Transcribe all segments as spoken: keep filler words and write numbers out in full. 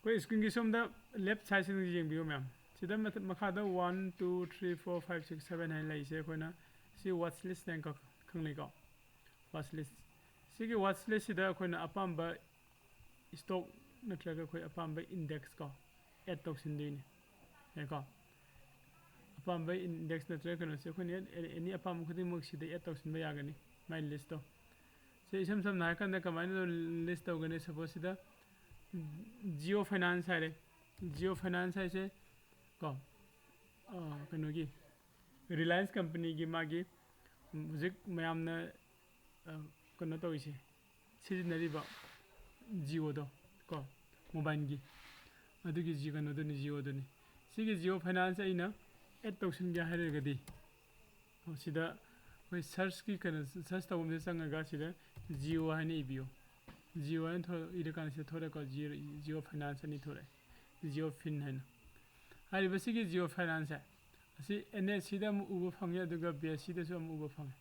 ꯑꯩꯈꯣꯏ screenꯒꯤ ꯁꯣꯝꯗ left sideꯁꯤꯡꯁꯤ ꯌꯦꯡꯕꯤꯌꯨ ꯃꯌꯥꯝ꯫ ꯁꯤꯗ ꯃꯊꯛ, ꯃꯈꯥꯗ one, two, three, four, five, six, seven ꯍꯥꯏꯅ ꯂꯩꯔꯤꯁꯦ꯫ ꯑꯩꯈꯣꯏꯅ ꯁꯤ watch list ꯍꯥꯏꯅ ꯀꯣ-, ꯈꯪꯅꯩꯀꯣ, watch list꯫ ꯁꯤꯒꯤ watch listꯁꯤꯗ ꯑꯩꯈꯣꯏꯅ ꯑꯄꯥꯝꯕ stock ꯅꯠꯇ꯭ꯔꯒ ꯑꯩꯈꯣꯏ ꯑꯄꯥꯝꯕ index ꯀꯣ add ꯇꯧꯁꯤꯟꯗꯣꯏꯅꯤ꯫ ꯌꯥꯏꯀꯣ? ꯑꯄꯥꯝꯕ index ꯅꯠꯇ꯭ꯔꯒ ꯀꯩꯅꯣꯁꯦ ꯑꯩꯈꯣꯏꯅ any ꯑꯄꯥꯝꯕ ꯈꯨꯗꯤꯡꯃꯛ ꯁꯤꯗ add ꯇꯧꯁꯤꯟꯕ ꯌꯥꯒꯅꯤ, ꯃꯥꯏ listꯇꯣ꯫ ꯁꯤ ꯏꯁꯝ ꯁꯝꯅ ꯍꯥꯏꯔꯀꯥꯟꯗ ꯀꯃꯥꯏꯅ list ꯇꯧꯒꯅꯤ? Suppose ꯁꯤꯗ Jio Finance ꯍꯥꯏꯔꯦ꯫ Jio Finance ꯍꯥꯏꯁꯦ ꯀꯣ, ꯑ, ꯀꯩꯅꯣꯒꯤ Reliance companyꯒꯤ ꯃꯥꯒꯤ ꯍꯧꯖꯤꯛ ꯃꯌꯥꯝꯅ, ꯑ, ꯀꯩꯅꯣ ꯇꯧꯔꯤꯁꯦ, ꯁꯤꯖꯤꯟꯅꯔꯤꯕ Jioꯗꯣ ꯀꯣ, mobileꯒꯤ, ꯑꯗꯨꯒꯤ Jio ꯀꯩꯅꯣꯗꯨꯅꯤ, Jioꯗꯨꯅꯤ꯫ ꯁꯤꯒꯤ Jio Finance ꯑꯩꯅ add ꯇꯧꯁꯤꯟꯒꯦ ꯍꯥꯏꯔꯒꯗꯤ, ꯁꯤꯗ ꯑꯩꯈꯣꯏ searchꯀꯤ ꯀꯩꯅꯣ, search ꯇꯧꯐꯝꯁꯤꯗ ꯆꯪꯉꯒ ꯁꯤꯗ Jio ꯍꯥꯏꯅ ꯏꯕꯤꯌꯨ꯫ Jio ꯍꯥꯏꯅ ꯊꯣ-, ꯏꯔꯀꯥꯟꯗ ꯁꯤꯗ ꯊꯣꯔꯛꯑꯦꯀꯣ, Jio, Jio Finance ꯑꯅꯤ ꯊꯣꯔꯛꯑꯦ, Jio Fin ꯍꯥꯏꯅ꯫ ꯍꯥꯏꯔꯤꯕ ꯁꯤꯒꯤ Jio Financeꯁꯦ ꯑꯁꯤ NSEꯗ ꯑꯃꯨꯛ ꯎꯕ ꯐꯪꯉꯦ, ꯑꯗꯨꯒ BSEꯗꯁꯨ ꯑꯃꯨꯛ ꯎꯕ ꯐꯪꯉꯦ꯫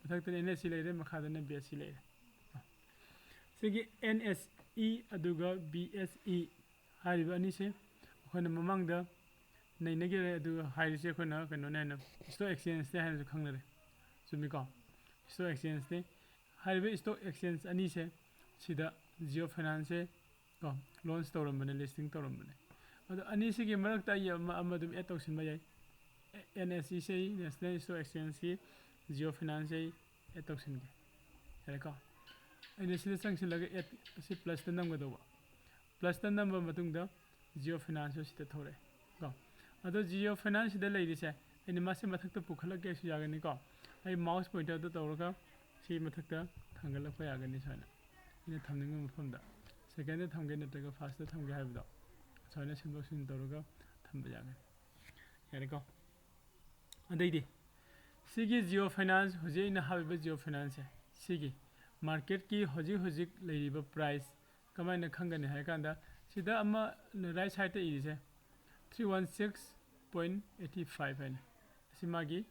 ꯃꯊꯛꯇꯅ NSE ꯂꯩꯔꯦ, ꯃꯈꯥꯗꯅ BSE ꯂꯩꯔꯦ꯫ ꯁꯤꯒꯤ NSE ꯑꯗꯨꯒ BSE ꯍꯥꯏꯔꯤꯕ ꯑꯅꯤꯁꯦ ꯑꯩꯈꯣꯏꯅ ꯃꯃꯥꯡꯗ ꯅꯩꯅꯈꯤꯔꯦ꯫ ꯑꯗꯨꯒ ꯍꯥꯏꯔꯤꯁꯦ ꯑꯩꯈꯣꯏꯅ ꯀꯩꯅꯣꯅꯦ ꯍꯥꯏꯅ, stock exchangeꯅꯦ ꯍꯥꯏꯅꯁꯨ ꯈꯪꯅꯔꯦ꯫ ꯆꯨꯝꯃꯤꯀꯣ? Stock exchangeꯅꯦ꯫ ꯍꯥꯏꯔꯤꯕ stock exchange ꯑꯅꯤꯁꯦ ꯁꯤꯗ Jio Financeꯁꯦ ꯀꯣ, launch ꯇꯧꯔꯝꯕꯅꯦ, listing ꯇꯧꯔꯝꯕꯅꯦ꯫ ꯑꯗꯣ ꯑꯅꯤꯁꯤꯒꯤ ꯃꯔꯛꯇ ꯑꯩ ꯑꯃ, ꯑꯃ ꯑꯗꯨꯝ add ꯇꯧꯁꯤꯟꯕ ꯌꯥꯏ꯫ NSEꯁꯦ ꯑꯩ National Stock Exchangeꯀꯤ, Jio Financeꯁꯦ ꯑꯩ add ꯇꯧꯁꯤꯟꯒꯦ꯫ ꯌꯥꯔꯦꯀꯣ? ꯑꯩꯅ ꯁꯤꯗ ꯆꯪꯁꯤꯜꯂꯒ add ꯑꯁꯤ plusꯇ ꯅꯝꯒꯗꯧꯕ꯫ Plusꯇ ꯅꯝꯕ ꯃꯇꯨꯡꯗ Jio Financeꯁꯨ ꯁꯤꯗ ꯊꯣꯔꯛꯑꯦ ꯀꯣ꯫ ꯑꯗꯣ Jio Financeꯁꯤꯗ ꯂꯩꯔꯤꯁꯦ ꯑꯩꯅ ꯃꯥꯁꯦ ꯃꯊꯛꯇ ꯄꯨꯈꯠꯂꯛꯀꯦꯁꯨ ꯌꯥꯒꯅꯤꯀꯣ꯫ ꯑꯩ mouse pointerꯗ ꯇꯧꯔꯒ ꯁꯤ ꯃꯊꯛꯇ ꯊꯥꯡꯒꯠꯂꯛꯄ ꯌꯥꯒꯅꯤ ꯁꯨꯃꯥꯏꯅ꯫ ꯑꯩꯅ ꯊꯝꯅꯤꯡꯕ ꯃꯐꯝꯗ, secondꯗ ꯊꯝꯒꯦ ꯅꯠꯇ꯭ꯔꯒ firstꯇ ꯊꯝꯒꯦ ꯍꯥꯏꯕꯗꯣ, ꯁꯨꯃꯥꯏꯅ ꯁꯦꯝꯗꯣꯛ ꯁꯦꯝꯖꯤꯟ ꯇꯧꯔꯒ ꯊꯝꯕ ꯌꯥꯒꯅꯤ꯫ ꯌꯥꯔꯦꯀꯣ? ꯑꯗꯩꯗꯤ ꯁꯤꯒꯤ Jio Finance, ꯍꯧꯖꯤꯛ ꯑꯩꯅ ꯍꯥꯞꯄꯤꯕ Jio Financeꯁꯦ, ꯁꯤꯒꯤ marketꯀꯤ ꯍꯧꯖꯤꯛ ꯍꯧꯖꯤꯛ ꯂꯩꯔꯤꯕ price ꯀꯃꯥꯏꯅ ꯈꯪꯒꯅꯤ ꯍꯥꯏ ꯀꯥꯟꯗ, ꯁꯤꯗ ꯑꯃ right sideꯇ ꯏꯔꯤꯁꯦ three one six point eight five ꯍꯥꯏꯅ, ꯑꯁꯤ ꯃꯥꯒꯤ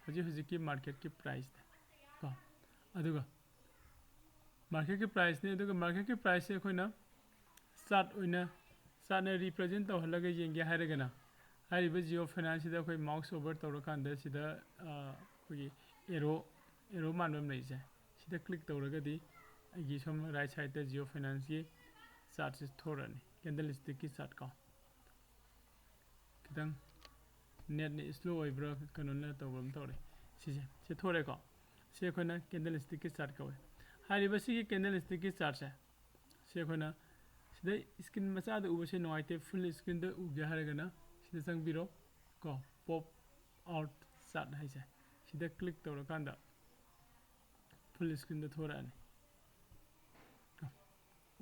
ꯍꯧꯖꯤꯛ ꯍꯧꯖꯤꯛꯀꯤ marketꯀꯤ priceꯅꯦ ꯀꯣ꯫ ꯑꯗꯨꯒ marketꯀꯤ priceꯅꯤ, ꯑꯗꯨꯒ marketꯀꯤ priceꯁꯦ ꯑꯩꯈꯣꯏꯅ ꯆꯥꯔꯠ ꯑꯣꯏꯅ ꯆꯥꯔꯠꯅ ꯔꯤꯄ꯭ꯔꯖꯦꯟ ꯇꯧꯍꯜꯂꯒ ꯌꯦꯡꯒꯦ ꯍꯥꯏꯔꯒꯅ, ꯍꯥꯏꯔꯤꯕ ꯖꯤꯑꯣ ꯐꯥꯏꯅꯥꯟꯁꯁꯤꯗ ꯑꯩꯈꯣꯏ ꯃꯥꯎꯁ ꯑꯣꯚꯔ ꯇꯧꯔꯀꯥꯟꯗ ꯁꯤꯗ ꯑꯩꯈꯣꯏꯒꯤ ꯑꯦꯔꯣ ꯑꯦꯔꯣ ꯃꯥꯟꯕ ꯑꯃ ꯂꯩꯔꯤꯁꯦ, ꯁꯤꯗ ꯀ꯭ꯂꯤꯛ ꯇꯧꯔꯒꯗꯤ ꯑꯩꯒꯤ ꯁꯣꯝ ꯔꯥꯏꯠ ꯁꯥꯏꯠꯇ ꯖꯤꯑꯣ ꯐꯥꯏꯅꯥꯟꯁꯀꯤ ꯆꯥꯔꯠꯁꯦ ꯊꯣꯔꯛꯑꯅꯤ, ꯀꯦꯟꯗꯜ ꯁ꯭ꯇꯤꯛꯀꯤ ꯆꯥꯔꯠ ꯀꯣ꯫ ꯈꯤꯇꯪ ꯅꯦꯠꯅ ꯏꯁꯂꯣ ꯑꯣꯏꯕ꯭ꯔꯥ ꯀꯩꯅꯣꯅ ꯇꯧꯕ꯭ꯔꯥ ꯑꯃ ꯇꯧꯔꯦ꯫ ꯁꯤꯁꯦ ꯁꯤ ꯊꯣꯔꯛꯑꯦꯀꯣ꯫ ꯁꯤ ꯑꯩꯈꯣꯏꯅ ꯀꯦꯟꯗꯜ ꯁ꯭ꯇꯤꯛꯀꯤ ꯆꯥꯔꯠ ꯀꯧꯋꯦ꯫ ꯍꯥꯏꯔꯤꯕ ꯁꯤꯒꯤ ꯀꯦꯟꯗꯜ ꯁ꯭ꯇꯤꯛꯀꯤ ꯆꯥꯔꯠꯁꯦ, ꯁꯤ ꯑꯩꯈꯣꯏꯅ ꯁꯤꯗ ꯏꯁꯀ꯭ꯔꯤꯟ ꯃꯆꯥꯗ ꯎꯕꯁꯦ ꯅꯨꯡꯉꯥꯏꯇꯦ, ꯐꯨꯜ ꯏꯁꯀ꯭ꯔꯤꯟꯗ ꯎꯒꯦ ꯍꯥꯏꯔꯒꯅ ꯁꯤꯗ ꯆꯪꯕꯤꯔꯣ ꯀꯣ, ꯄꯣꯞ ꯑꯥꯎꯠ ꯆꯥꯔꯠ ꯍꯥꯏꯁꯦ, ꯁꯤꯗ ꯀ꯭ꯂꯤꯛ ꯇꯧꯔꯀꯥꯟꯗ ꯐꯨꯜ ꯏꯁꯀ꯭ꯔꯤꯟꯗ ꯊꯣꯔꯛꯑꯅꯤ꯫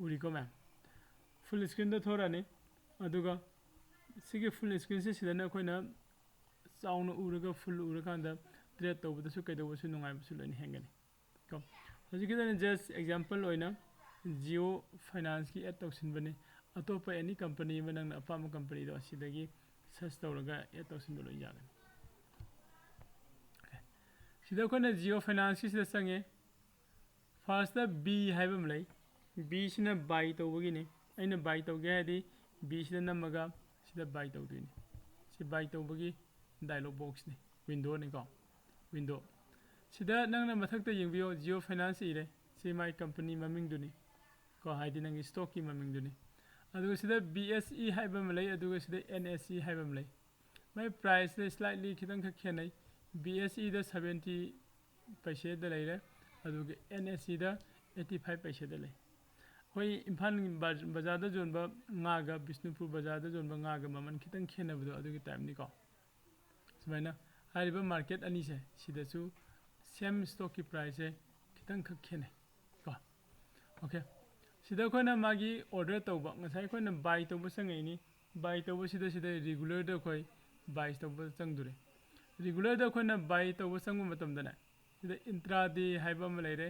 ꯎꯔꯤꯀꯣ ꯃꯌꯥꯝ? ꯐꯨꯜ ꯏꯁꯀ꯭ꯔꯤꯟꯗ ꯊꯣꯔꯛꯑꯅꯤ꯫ ꯑꯗꯨꯒ ꯁꯤꯒꯤ ꯐꯨꯜ ꯏꯁꯀ꯭ꯔꯤꯟꯁꯦ ꯁꯤꯗꯅ ꯑꯩꯈꯣꯏꯅ ꯆꯥꯎꯅ ꯎꯔꯒ, ꯐꯨꯜ ꯎꯔꯀꯥꯟꯗ ꯇ꯭ꯔꯦꯠ ꯇꯧꯕꯗꯁꯨ ꯀꯩꯗꯧꯕꯁꯨ ꯅꯨꯡꯉꯥꯏꯕꯁꯨ ꯂꯣꯏꯅ ꯍꯦꯟꯒꯅꯤ ꯀꯣ꯫ ꯍꯧꯖꯤꯛꯀꯤꯗꯨꯅ ꯖꯁ ꯑꯦꯛꯖꯥꯝꯄꯜ ꯑꯣꯏꯅ ꯖꯤꯑꯣ ꯐꯥꯏꯅꯥꯟꯁꯀꯤ ꯑꯦꯗ ꯇꯧꯁꯤꯟꯕꯅꯤ꯫ ꯑꯇꯣꯞꯄ ꯑꯦꯅꯤ ꯀꯝꯄꯅꯤ ꯑꯃ, ꯅꯪꯅ ꯑꯄꯥꯝꯕ ꯀꯝꯄꯅꯤꯗꯣ ꯑꯁꯤꯗꯒꯤ ꯁꯔꯆ ꯇꯧꯔꯒ ꯑꯦꯗ ꯇꯧꯁꯤꯟꯕ ꯂꯣꯏ ꯌꯥꯒꯅꯤ꯫ ꯑꯣꯀꯦ꯫ ꯁꯤꯗ ꯑꯩꯈꯣꯏꯅ ꯖꯤꯑꯣ ꯐꯥꯏꯅꯥꯟꯁꯀꯤꯁꯤꯗ ꯆꯪꯉꯦ꯫ ꯐꯥꯔꯁꯇ ꯕꯤ ꯍꯥꯏꯕ ꯑꯃ ꯂꯩ꯫ ꯕꯤꯁꯤꯅ ꯕꯥꯏ ꯇꯧꯕꯒꯤꯅꯤ꯫ ꯑꯩꯅ ꯕꯥꯏ ꯇꯧꯒꯦ ꯍꯥꯏꯔꯗꯤ ꯕꯤꯁꯤꯗ ꯅꯝꯃꯒ ꯁꯤꯗ ꯕꯥꯏ ꯇꯧꯗꯣꯏꯅꯤ꯫ ꯁꯤ ꯕꯥꯏ ꯇꯧꯕꯒꯤ ꯗꯥꯏꯂꯣꯛ ꯕꯣꯛꯁꯅꯤ, ꯋꯤꯟꯗꯣꯅꯤꯀꯣ, ꯋꯤꯟꯗꯣ꯫ ꯁꯤꯗ ꯅꯪꯅ ꯃꯊꯛꯇ ꯌꯦꯡꯕꯤꯌꯣ, ꯖꯤꯑꯣ ꯐꯥꯏꯅꯥꯟꯁ ꯏꯔꯦ꯫ ꯁꯤ ꯃꯥꯏ ꯀꯝꯄꯅꯤ ꯃꯃꯤꯡꯗꯨꯅꯤ ꯀꯣ, ꯍꯥꯏꯗꯤ ꯅꯪꯒꯤ ꯁ꯭ꯇꯣꯛꯀꯤ ꯃꯃꯤꯡꯗꯨꯅꯤ꯫ ꯑꯗꯨꯒ ꯁꯤꯗ ꯕꯤ ꯑꯦꯁ ꯏ ꯍꯥꯏꯕ ꯑꯃ ꯂꯩ, ꯑꯗꯨꯒ ꯁꯤꯗ ꯑꯦꯟ ꯑꯦꯁ ꯏ ꯍꯥꯏꯕ ꯑꯃ ꯂꯩ꯫ ꯃꯥꯏ ꯄ꯭ꯔꯥꯏꯁꯁꯦ ꯁ꯭ꯂꯥꯏꯠꯂꯤ ꯈꯤꯇꯪꯈꯛ ꯈꯦꯠꯅꯩ꯫ ꯕꯤ ꯑꯦꯁ ꯏꯗ ꯁꯕꯦꯟꯇꯤ ꯄꯩꯁꯦꯗ ꯂꯩꯔꯦ, ꯑꯗꯨꯒ ꯑꯦꯟ ꯑꯦꯁ ꯏꯗ ꯑꯩꯠꯇꯤ ꯐꯥꯏꯚ ꯄꯩꯁꯦꯗ ꯂꯩ꯫ ꯑꯩꯈꯣꯏ ꯏꯝꯐꯥꯜ ꯕꯖꯥꯔꯗ ꯌꯣꯟꯕ ꯉꯥꯒ ꯕꯤꯁꯅꯨꯄꯨꯔ ꯕꯖꯥꯔꯗ ꯌꯣꯟꯕ ꯉꯥꯒ ꯃꯃꯜ ꯈꯤꯇꯪ ꯈꯦꯠꯅꯕꯗꯣ ꯑꯗꯨꯒꯤ ꯇꯥꯏꯞꯅꯤꯀꯣ꯫ ꯁꯨꯃꯥꯏꯅ ꯍꯥꯏꯔꯤꯕ ꯃꯥꯔꯀꯦꯠ ꯑꯅꯤꯁꯦ ꯁꯤꯗꯁꯨ ꯁꯦꯝ ꯁ꯭ꯇꯣꯛꯀꯤ ꯄ꯭ꯔꯥꯏꯁꯁꯦ ꯈꯤꯇꯪꯈꯛ ꯈꯦꯠꯅꯩ ꯀꯣ꯫ ꯑꯣꯀꯦ, ꯁꯤꯗ ꯑꯩꯈꯣꯏꯅ ꯃꯥꯒꯤ ꯑꯣꯔꯗꯔ ꯇꯧꯕ, ꯉꯁꯥꯏ ꯑꯩꯈꯣꯏꯅ ꯕꯥꯏ ꯇꯧꯕ ꯆꯪꯉꯛꯏꯅꯤ꯫ ꯕꯥꯏ ꯇꯧꯕꯁꯤꯗ ꯁꯤꯗ ꯔꯤꯒꯨꯂꯔꯗ ꯑꯩꯈꯣꯏ ꯕꯥꯏ ꯇꯧꯕ ꯆꯪꯗꯣꯔꯦ꯫ ꯔꯤꯒꯨꯂꯔꯗ ꯑꯩꯈꯣꯏꯅ ꯕꯥꯏ ꯇꯧꯕ ꯆꯪꯕ ꯃꯇꯝꯗꯅꯦ, ꯁꯤꯗ ꯏꯟꯇ꯭ꯔꯥꯗꯦ ꯍꯥꯏꯕ ꯑꯃ ꯂꯩꯔꯦ,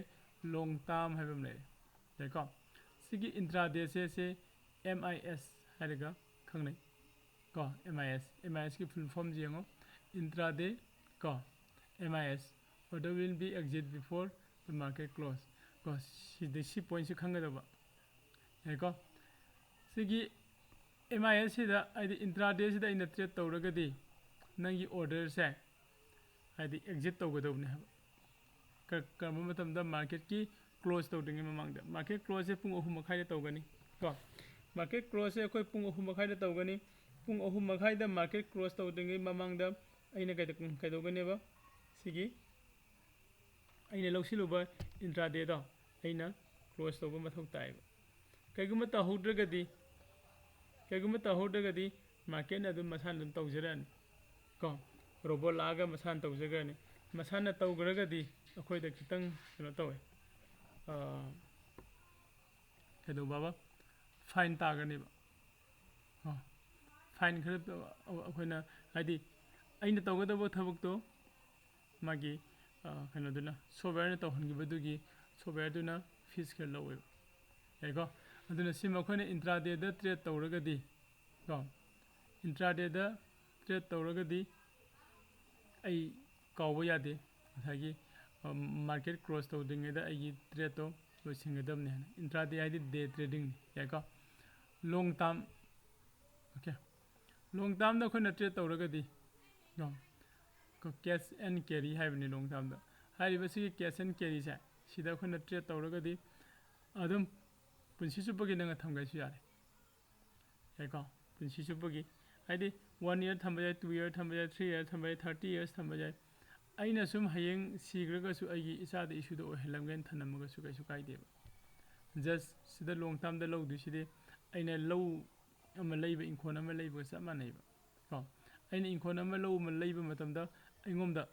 ꯂꯣꯡ ꯇꯥꯔꯝ ꯍꯥꯏꯕ ꯑꯃ ꯂꯩꯔꯦ꯫ ꯌꯥꯏꯀꯣ? ꯁꯤꯒꯤ ꯏꯟꯇ꯭ꯔꯥꯗꯦꯁꯦ ꯁꯦ ꯑꯦꯝ ꯑꯥꯏ ꯑꯦꯁ ꯍꯥꯏꯔꯒ ꯈꯪꯅꯩ ꯀꯣ꯫ ꯑꯦꯝ ꯑꯥꯏ ꯑꯦꯁ, ꯑꯦꯝ ꯑꯥꯏ ꯑꯦꯁꯀꯤ ꯐꯨꯜ ꯐꯣꯝꯁꯦ ꯌꯦꯡꯉꯣ, ꯏꯟꯇ꯭ꯔꯥꯗꯦ ꯀꯣ, M I S, order will be exit before the market close ꯀꯣ꯫ ꯁꯤꯗꯩ ꯁꯤ ꯄꯣꯏꯟꯠꯁꯤ ꯈꯪꯒꯗꯕ꯫ ꯌꯥꯏꯀꯣ? ꯁꯤꯒꯤ ꯑꯦꯝ ꯑꯥꯏ ꯑꯦꯁꯁꯤꯗ, ꯍꯥꯏꯗꯤ ꯏꯟꯇ꯭ꯔꯥꯗꯦꯁꯤꯗ ꯑꯩꯅ ꯇ꯭ꯔꯦꯠ ꯇꯧꯔꯒꯗꯤ, ꯅꯪꯒꯤ ꯑꯣꯔꯗꯔꯁꯦ ꯍꯥꯏꯗꯤ ꯑꯦꯛꯖꯤꯠ ꯇꯧꯒꯗꯧꯕꯅꯦ ꯍꯥꯏꯕ꯫ ꯀ- ꯀꯔꯝꯕ ꯃꯇꯝꯗ? ꯃꯥꯔꯀꯦꯠꯀꯤ ꯀ꯭ꯂꯣꯖ ꯇꯧꯗ꯭ꯔꯤꯉꯩ ꯃꯃꯥꯡꯗ꯫ ꯃꯥꯔꯀꯦꯠ ꯀ꯭ꯂꯣꯖꯁꯦ ꯄꯨꯡ ꯑꯍꯨꯝ ꯃꯈꯥꯏꯗ ꯇꯧꯒꯅꯤ ꯀꯣ꯫ ꯃꯥꯔꯀꯦꯠ ꯀ꯭ꯂꯣꯖꯁꯦ ꯑꯩꯈꯣꯏ ꯄꯨꯡ ꯑꯍꯨꯝ ꯃꯈꯥꯏꯗ ꯇꯧꯒꯅꯤ꯫ ꯄꯨꯡ ꯑꯍꯨꯝ ꯃꯈꯥꯏꯗ ꯃꯥꯔꯀꯦꯠ ꯀ꯭ꯂꯣꯖ ꯇꯧꯗ꯭ꯔꯤꯉꯩ ꯃꯃꯥꯡꯗ ꯑꯩꯅ ꯀꯩꯗ- ꯀꯩꯗꯧꯒꯅꯦꯕ? ꯁꯤꯒꯤ ꯑꯩꯅ ꯂꯧꯁꯤꯜꯂꯨꯕ ꯏꯟꯇ꯭ꯔꯥꯗꯦꯗꯣ ꯑꯩꯅ ꯀ꯭ꯂꯣꯖ ꯇꯧꯕ ꯃꯊꯧ ꯇꯥꯏꯌꯦꯕ꯫ ꯀꯩꯒꯨꯝꯕ ꯇꯧꯍꯧꯗ꯭ꯔꯒꯗꯤ, ꯀꯩꯒꯨꯝꯕ ꯇꯧꯍꯧꯗ꯭ꯔꯒꯗꯤ ꯃꯥꯔꯀꯦꯠꯅ ꯑꯗꯨꯝ ꯃꯁꯥꯅ ꯑꯗꯨꯝ ꯇꯧꯖꯔꯛꯑꯅꯤ ꯀꯣ꯫ ꯔꯣꯕꯣꯠ ꯂꯥꯛꯑꯒ ꯃꯁꯥꯅ ꯇꯧꯖꯈ꯭ꯔꯅꯤ꯫ ꯃꯁꯥꯅ ꯇꯧꯈ꯭ꯔꯒꯗꯤ ꯑꯩꯈꯣꯏꯗ ꯈꯤꯇꯪ ꯀꯩꯅꯣ ꯇꯧꯋꯦ, ꯑꯥ, ꯀꯩꯗꯧꯕꯕ? ꯐꯥꯏꯟ ꯇꯥꯒꯅꯦꯕ꯫ ꯀꯣ, ꯐꯥꯏꯟ ꯈꯔ ꯇ-, ꯑꯩꯈꯣꯏꯅ, ꯍꯥꯏꯗꯤ ꯑꯩꯅ ꯇꯧꯒꯗꯕ ꯊꯕꯛꯇꯣ ꯃꯥꯒꯤ, ꯑ, ꯀꯩꯅꯣꯗꯨꯅ, ꯁꯣꯞꯋꯦꯌꯔꯅ ꯇꯧꯍꯟꯈꯤꯕꯗꯨꯒꯤ ꯁꯣꯞꯋꯦꯌꯔꯗꯨꯅ ꯐꯤꯁ ꯈꯔ ꯂꯧꯋꯦꯕ꯫ ꯌꯥꯏꯀꯣ? ꯑꯗꯨꯅ ꯁꯤꯃ ꯑꯩꯈꯣꯏꯅ ꯏꯟꯇ꯭ꯔꯥꯗꯦꯗ ꯇ꯭ꯔꯦꯠ ꯇꯧꯔꯒꯗꯤ ꯀꯣ, ꯏꯟꯇ꯭ꯔꯥꯗꯦꯗ ꯇ꯭ꯔꯦꯠ ꯇꯧꯔꯒꯗꯤ ꯑꯩ ꯀꯥꯎꯕ ꯌꯥꯗꯦ, ꯉꯁꯥꯏꯒꯤ, ꯑ, ꯃꯥꯔꯀꯦꯠ ꯀ꯭ꯂꯣꯖ ꯇꯧꯗ꯭ꯔꯤꯉꯩꯗ ꯑꯩꯒꯤ ꯇ꯭ꯔꯦꯠꯇꯣ ꯂꯣꯏꯁꯤꯟꯒꯗꯕꯅꯤ ꯍꯥꯏꯅ꯫ ꯏꯟꯇ꯭ꯔꯥꯗꯦ ꯍꯥꯏꯗꯤ ꯗꯦ ꯇ꯭ꯔꯦꯗꯤꯡꯅꯤ, ꯌꯥꯏꯀꯣ? ꯂꯣꯡ ꯇꯥꯔꯝ, ꯑꯣꯀꯦ, ꯂꯣꯡ ꯇꯥꯔꯝꯗ ꯑꯩꯈꯣꯏꯅ ꯇ꯭ꯔꯦꯠ ꯇꯧꯔꯒꯗꯤ, ꯀꯣ, cash and carry ꯍꯥꯏꯕꯅꯤ ꯂꯣꯡ ꯇꯥꯔꯝꯗ꯫ ꯍꯥꯏꯔꯤꯕ ꯁꯤꯒꯤ cash and carryꯁꯦ, ꯁꯤꯗ ꯑꯩꯈꯣꯏꯅ ꯇ꯭ꯔꯦꯠ ꯇꯧꯔꯒꯗꯤ ꯑꯗꯨꯝ ꯄꯨꯟꯁꯤ ꯆꯨꯞꯄꯒꯤ ꯅꯪꯅ ꯊꯝꯒꯦꯁꯨ ꯌꯥꯔꯦ꯫ ꯌꯥꯏꯀꯣ? ꯄꯨꯟꯁꯤ ꯆꯨꯞꯄꯒꯤ, ꯍꯥꯏꯗꯤ one year ꯊꯝꯕ ꯌꯥꯏ, two year ꯊꯝꯕ ꯌꯥꯏ, three year ꯊꯝꯕ ꯌꯥꯏ, thirty years ꯊꯝꯕ ꯌꯥꯏ꯫ ꯑꯩꯅ ꯁꯨꯝ ꯍꯌꯦꯡ ꯁꯤꯈ꯭ꯔꯒꯁꯨ ꯑꯩꯒꯤ ꯏꯆꯥꯗ ꯏꯁꯨꯗ ꯑꯣꯏꯍꯜꯂꯝꯒꯦꯅ ꯊꯝꯂꯝꯃꯒꯁꯨ ꯀꯩꯁꯨ ꯀꯥꯏꯗꯦꯕ꯫ Just ꯁꯤꯗ ꯂꯣꯡ ꯇꯥꯔꯝꯗ ꯂꯧꯗꯣꯏꯁꯤꯗꯤ ꯑꯩꯅ ꯂꯧ ꯑꯃ ꯂꯩꯕ, ꯏꯪꯈꯣꯜ ꯑꯃ ꯂꯩꯕꯒ ꯆꯞ ꯃꯥꯟꯅꯩꯕ꯫ ꯀꯣ? ꯑꯩꯅ ꯏꯪꯈꯣꯜ ꯑꯃ, ꯂꯧ ꯑꯃ ꯂꯩꯕ ꯃꯇꯝꯗ ꯑꯩꯉꯣꯟꯗ,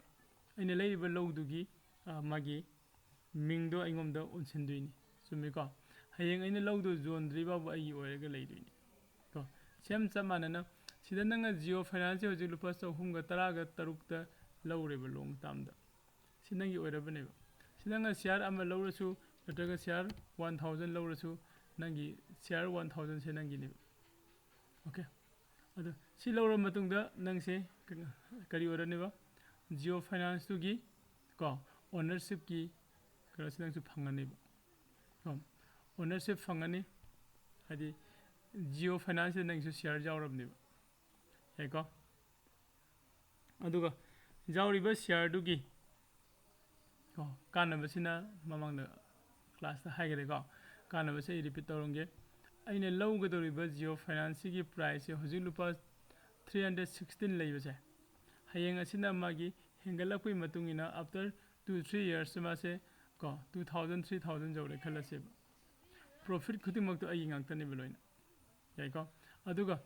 ꯑꯩꯅ ꯂꯩꯔꯤꯕ ꯂꯧꯗꯨꯒꯤ, ꯑ, ꯃꯥꯒꯤ ꯃꯤꯡꯗꯣ ꯑꯩꯉꯣꯟꯗ ꯑꯣꯟꯁꯤꯟꯗꯣꯏꯅꯤ꯫ ꯆꯨꯝꯃꯤꯀꯣ? ꯍꯌꯦꯡ ꯑꯩꯅ ꯂꯧꯗꯨ ꯌꯣꯟꯗ꯭ꯔꯤ ꯐꯥꯎꯕ ꯑꯩꯒꯤ ꯑꯣꯏꯔꯒ ꯂꯩꯗꯣꯏꯅꯤ꯫ ꯀꯣ? Same ꯆꯞ ꯃꯥꯟꯅꯅ ꯁꯤꯗ ꯅꯪꯅ Jio Finance ꯍꯧꯖꯤꯛ ꯂꯨꯄꯥ ꯆꯍꯨꯝꯒ ꯇꯔꯥꯒ ꯇꯔꯨꯛꯇ ꯂꯧꯔꯦꯕ ꯂꯣꯡ ꯇꯥꯔꯝꯗ꯫ ꯁꯤ ꯅꯪꯒꯤ ꯑꯣꯏꯔꯕꯅꯦꯕ꯫ ꯁꯤ ꯅꯪꯅ share ꯑꯃ ꯂꯧꯔꯁꯨ ꯅꯠꯇ꯭ꯔꯒ share one thousand ꯂꯧꯔꯁꯨ, ꯅꯪꯒꯤ share one thousandꯁꯦ ꯅꯪꯒꯤꯅꯦꯕ꯫ ꯑꯣꯀꯦ? ꯑꯗꯣ ꯁꯤ ꯂꯧꯔꯕ ꯃꯇꯨꯡꯗ ꯅꯪꯁꯦ ꯀ-, ꯀꯔꯤ ꯑꯣꯏꯔꯅꯦꯕ? Jio Financeꯇꯨꯒꯤ, ꯀꯣ, ownershipꯀꯤ ꯀꯩꯅꯣꯁꯤ ꯅꯪꯁꯨ ꯐꯪꯉꯅꯦꯕ꯫ ꯀꯣ, ownership ꯐꯪꯉꯅꯤ, ꯍꯥꯏꯗꯤ Jio Finance ꯁꯤꯗ ꯅꯪꯁꯨ share ꯌꯥꯎꯔꯕꯅꯦꯕ꯫ ꯌꯥꯏꯀꯣ? ꯑꯗꯨꯒ ꯌꯥꯎꯔꯤꯕ shareꯗꯨꯒꯤ ꯀꯣ ꯀꯥꯟꯅꯕꯁꯤꯅ ꯃꯃꯥꯡꯗ classꯇ ꯍꯥꯏꯈ꯭ꯔꯦꯀꯣ꯫ ꯀꯥꯟꯅꯕꯁꯦ ꯑꯩ repeat ꯇꯧꯔꯝꯒꯦ꯫ ꯑꯩꯅ ꯂꯧꯒꯗꯧꯔꯤꯕ Jio Financeꯁꯤꯒꯤ priceꯁꯦ ꯍꯧꯖꯤꯛ ꯂꯨꯄꯥ three hundred sixteen ꯂꯩꯕꯁꯦ, ꯍꯌꯦꯡ ꯑꯁꯤꯅ ꯃꯥꯒꯤ ꯍꯦꯟꯒꯠꯂꯛꯄꯒꯤ ꯃꯇꯨꯡ ꯏꯟꯅ after two three years ꯃꯥꯁꯦ ꯀꯣ two thousand three thousand ꯌꯧꯔꯦ ꯈꯜꯂꯁꯦꯕ꯫ Profit ꯈꯨꯗꯤꯡꯃꯛꯇꯣ ꯑꯩꯒꯤ ꯉꯥꯛꯇꯅꯦꯕ ꯂꯣꯏꯅ꯫ ꯌꯥꯏꯀꯣ? ꯑꯗꯨꯒ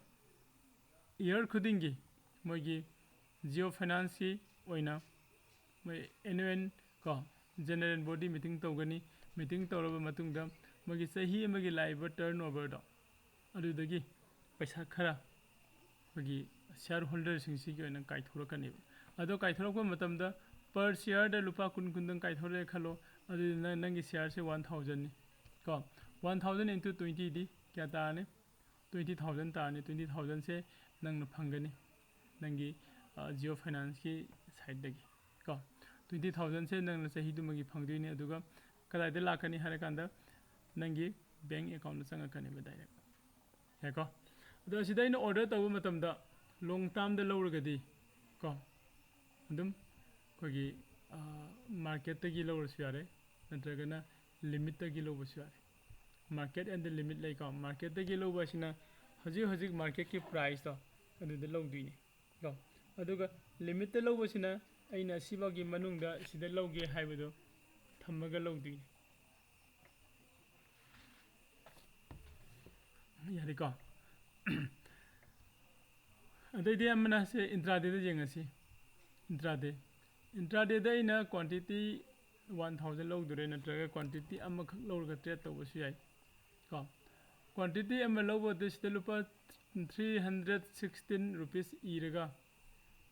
year ꯈꯨꯗꯤꯡꯒꯤ ꯃꯣꯏꯒꯤ Jio Financeꯀꯤ ꯑꯣꯏꯅ ꯃꯣꯏ annual ꯀꯣ general body meeting ꯇꯧꯒꯅꯤ꯫ Meeting ꯇꯧꯔꯕ ꯃꯇꯨꯡꯗ ꯃꯣꯏꯒꯤ ꯆꯍꯤ ꯑꯃꯒꯤ ꯂꯥꯛꯏꯕ turnoverꯗꯣ ꯑꯗꯨꯗꯒꯤ ꯄꯩꯁꯥ ꯈꯔ ꯑꯩꯈꯣꯏꯒꯤ shareholderꯁꯤꯡꯁꯤꯒꯤ ꯑꯣꯏꯅ ꯀꯥꯏꯊꯣꯔꯛꯀꯅꯦꯕ꯫ ꯑꯗꯣ ꯀꯥꯏꯊꯣꯔꯛꯄ ꯃꯇꯝꯗ per shareꯗ ꯂꯨꯄꯥ ꯀꯨꯟ ꯀꯨꯟꯗꯪ ꯀꯥꯏꯊꯣꯔꯛꯑꯦ ꯈꯜꯂꯣ꯫ ꯑꯗꯨꯗꯤ ꯅꯪ, ꯅꯪꯒꯤ shareꯁꯦ one thousandꯅꯤ ꯀꯣ꯫ One thousand into twentyꯗꯤ ꯀꯌꯥ ꯇꯥꯔꯅꯤ? Twenty thousand ꯇꯥꯔꯅꯤ꯫ Twenty thousandꯁꯦ ꯅꯪꯅ ꯐꯪꯒꯅꯤ ꯅꯪꯒꯤ Jio Financeꯀꯤ sideꯇꯒꯤ ꯀꯣ꯫ Twenty thousandꯁꯦ ꯅꯪꯅ ꯆꯍꯤꯗꯨꯃꯒꯤ ꯐꯪꯗꯣꯏꯅꯤ꯫ ꯑꯗꯨꯒ ꯀꯗꯥꯏꯗ ꯂꯥꯛꯀꯅꯤ ꯍꯥꯏꯔꯀꯥꯟꯗ ꯅꯪꯒꯤ bank accountꯇ ꯆꯪꯉꯛꯀꯅꯦꯕ direct꯫ ꯌꯥꯏꯀꯣ? ꯑꯗꯣ ꯑꯁꯤꯗ ꯑꯩꯅ order ꯇꯧꯕ ꯃꯇꯝꯗ long termꯗ ꯂꯧꯔꯒꯗꯤ ꯀꯣ ꯑꯗꯨꯝ ꯑꯩꯈꯣꯏꯒꯤ marketꯇꯒꯤ ꯂꯧꯔꯁꯨ ꯌꯥꯔꯦ, ꯅꯠꯇ꯭ꯔꯒꯅ limitꯇꯒꯤ ꯂꯧꯕꯁꯨ ꯌꯥꯔꯦ꯫ Market and the limit ꯂꯩꯀꯣ꯫ Marketꯇꯒꯤ ꯂꯧꯕ ꯑꯁꯤꯅ ꯍꯧꯖꯤꯛ ꯍꯧꯖꯤꯛ marketꯀꯤ priceꯇꯣ ꯑꯗꯨꯗ ꯂꯧꯗꯣꯏꯅꯤ ꯀꯣ꯫ ꯑꯗꯨꯒ limitꯇ ꯂꯧꯕꯁꯤꯅ ꯑꯩꯅ ꯁꯤꯐꯥꯎꯒꯤ ꯃꯅꯨꯡꯗ ꯁꯤꯗ ꯂꯧꯒꯦ ꯍꯥꯏꯕꯗꯣ ꯊꯝꯃꯒ ꯂꯧꯗꯣꯏꯅꯤ꯫ ꯌꯥꯔꯦꯀꯣ? ꯑꯗꯩꯗꯤ ꯑꯃꯅ ꯁꯦ intradayꯗ ꯌꯦꯡꯉꯁꯤ꯫ Intraday, intradayꯗ ꯑꯩꯅ quantity one thousand ꯂꯧꯗꯣꯔꯦ, ꯅꯠꯇ꯭ꯔꯒ quantity ꯑꯃꯈꯛ ꯂꯧꯔꯒ trade ꯇꯧꯕꯁꯨ ꯌꯥꯏ ꯀꯣ꯫ Quantity ꯑꯃ ꯂꯧꯕꯗ ꯁꯤꯗ ꯂꯨꯄꯥ three hundred sixteen rupees ꯏꯔꯒ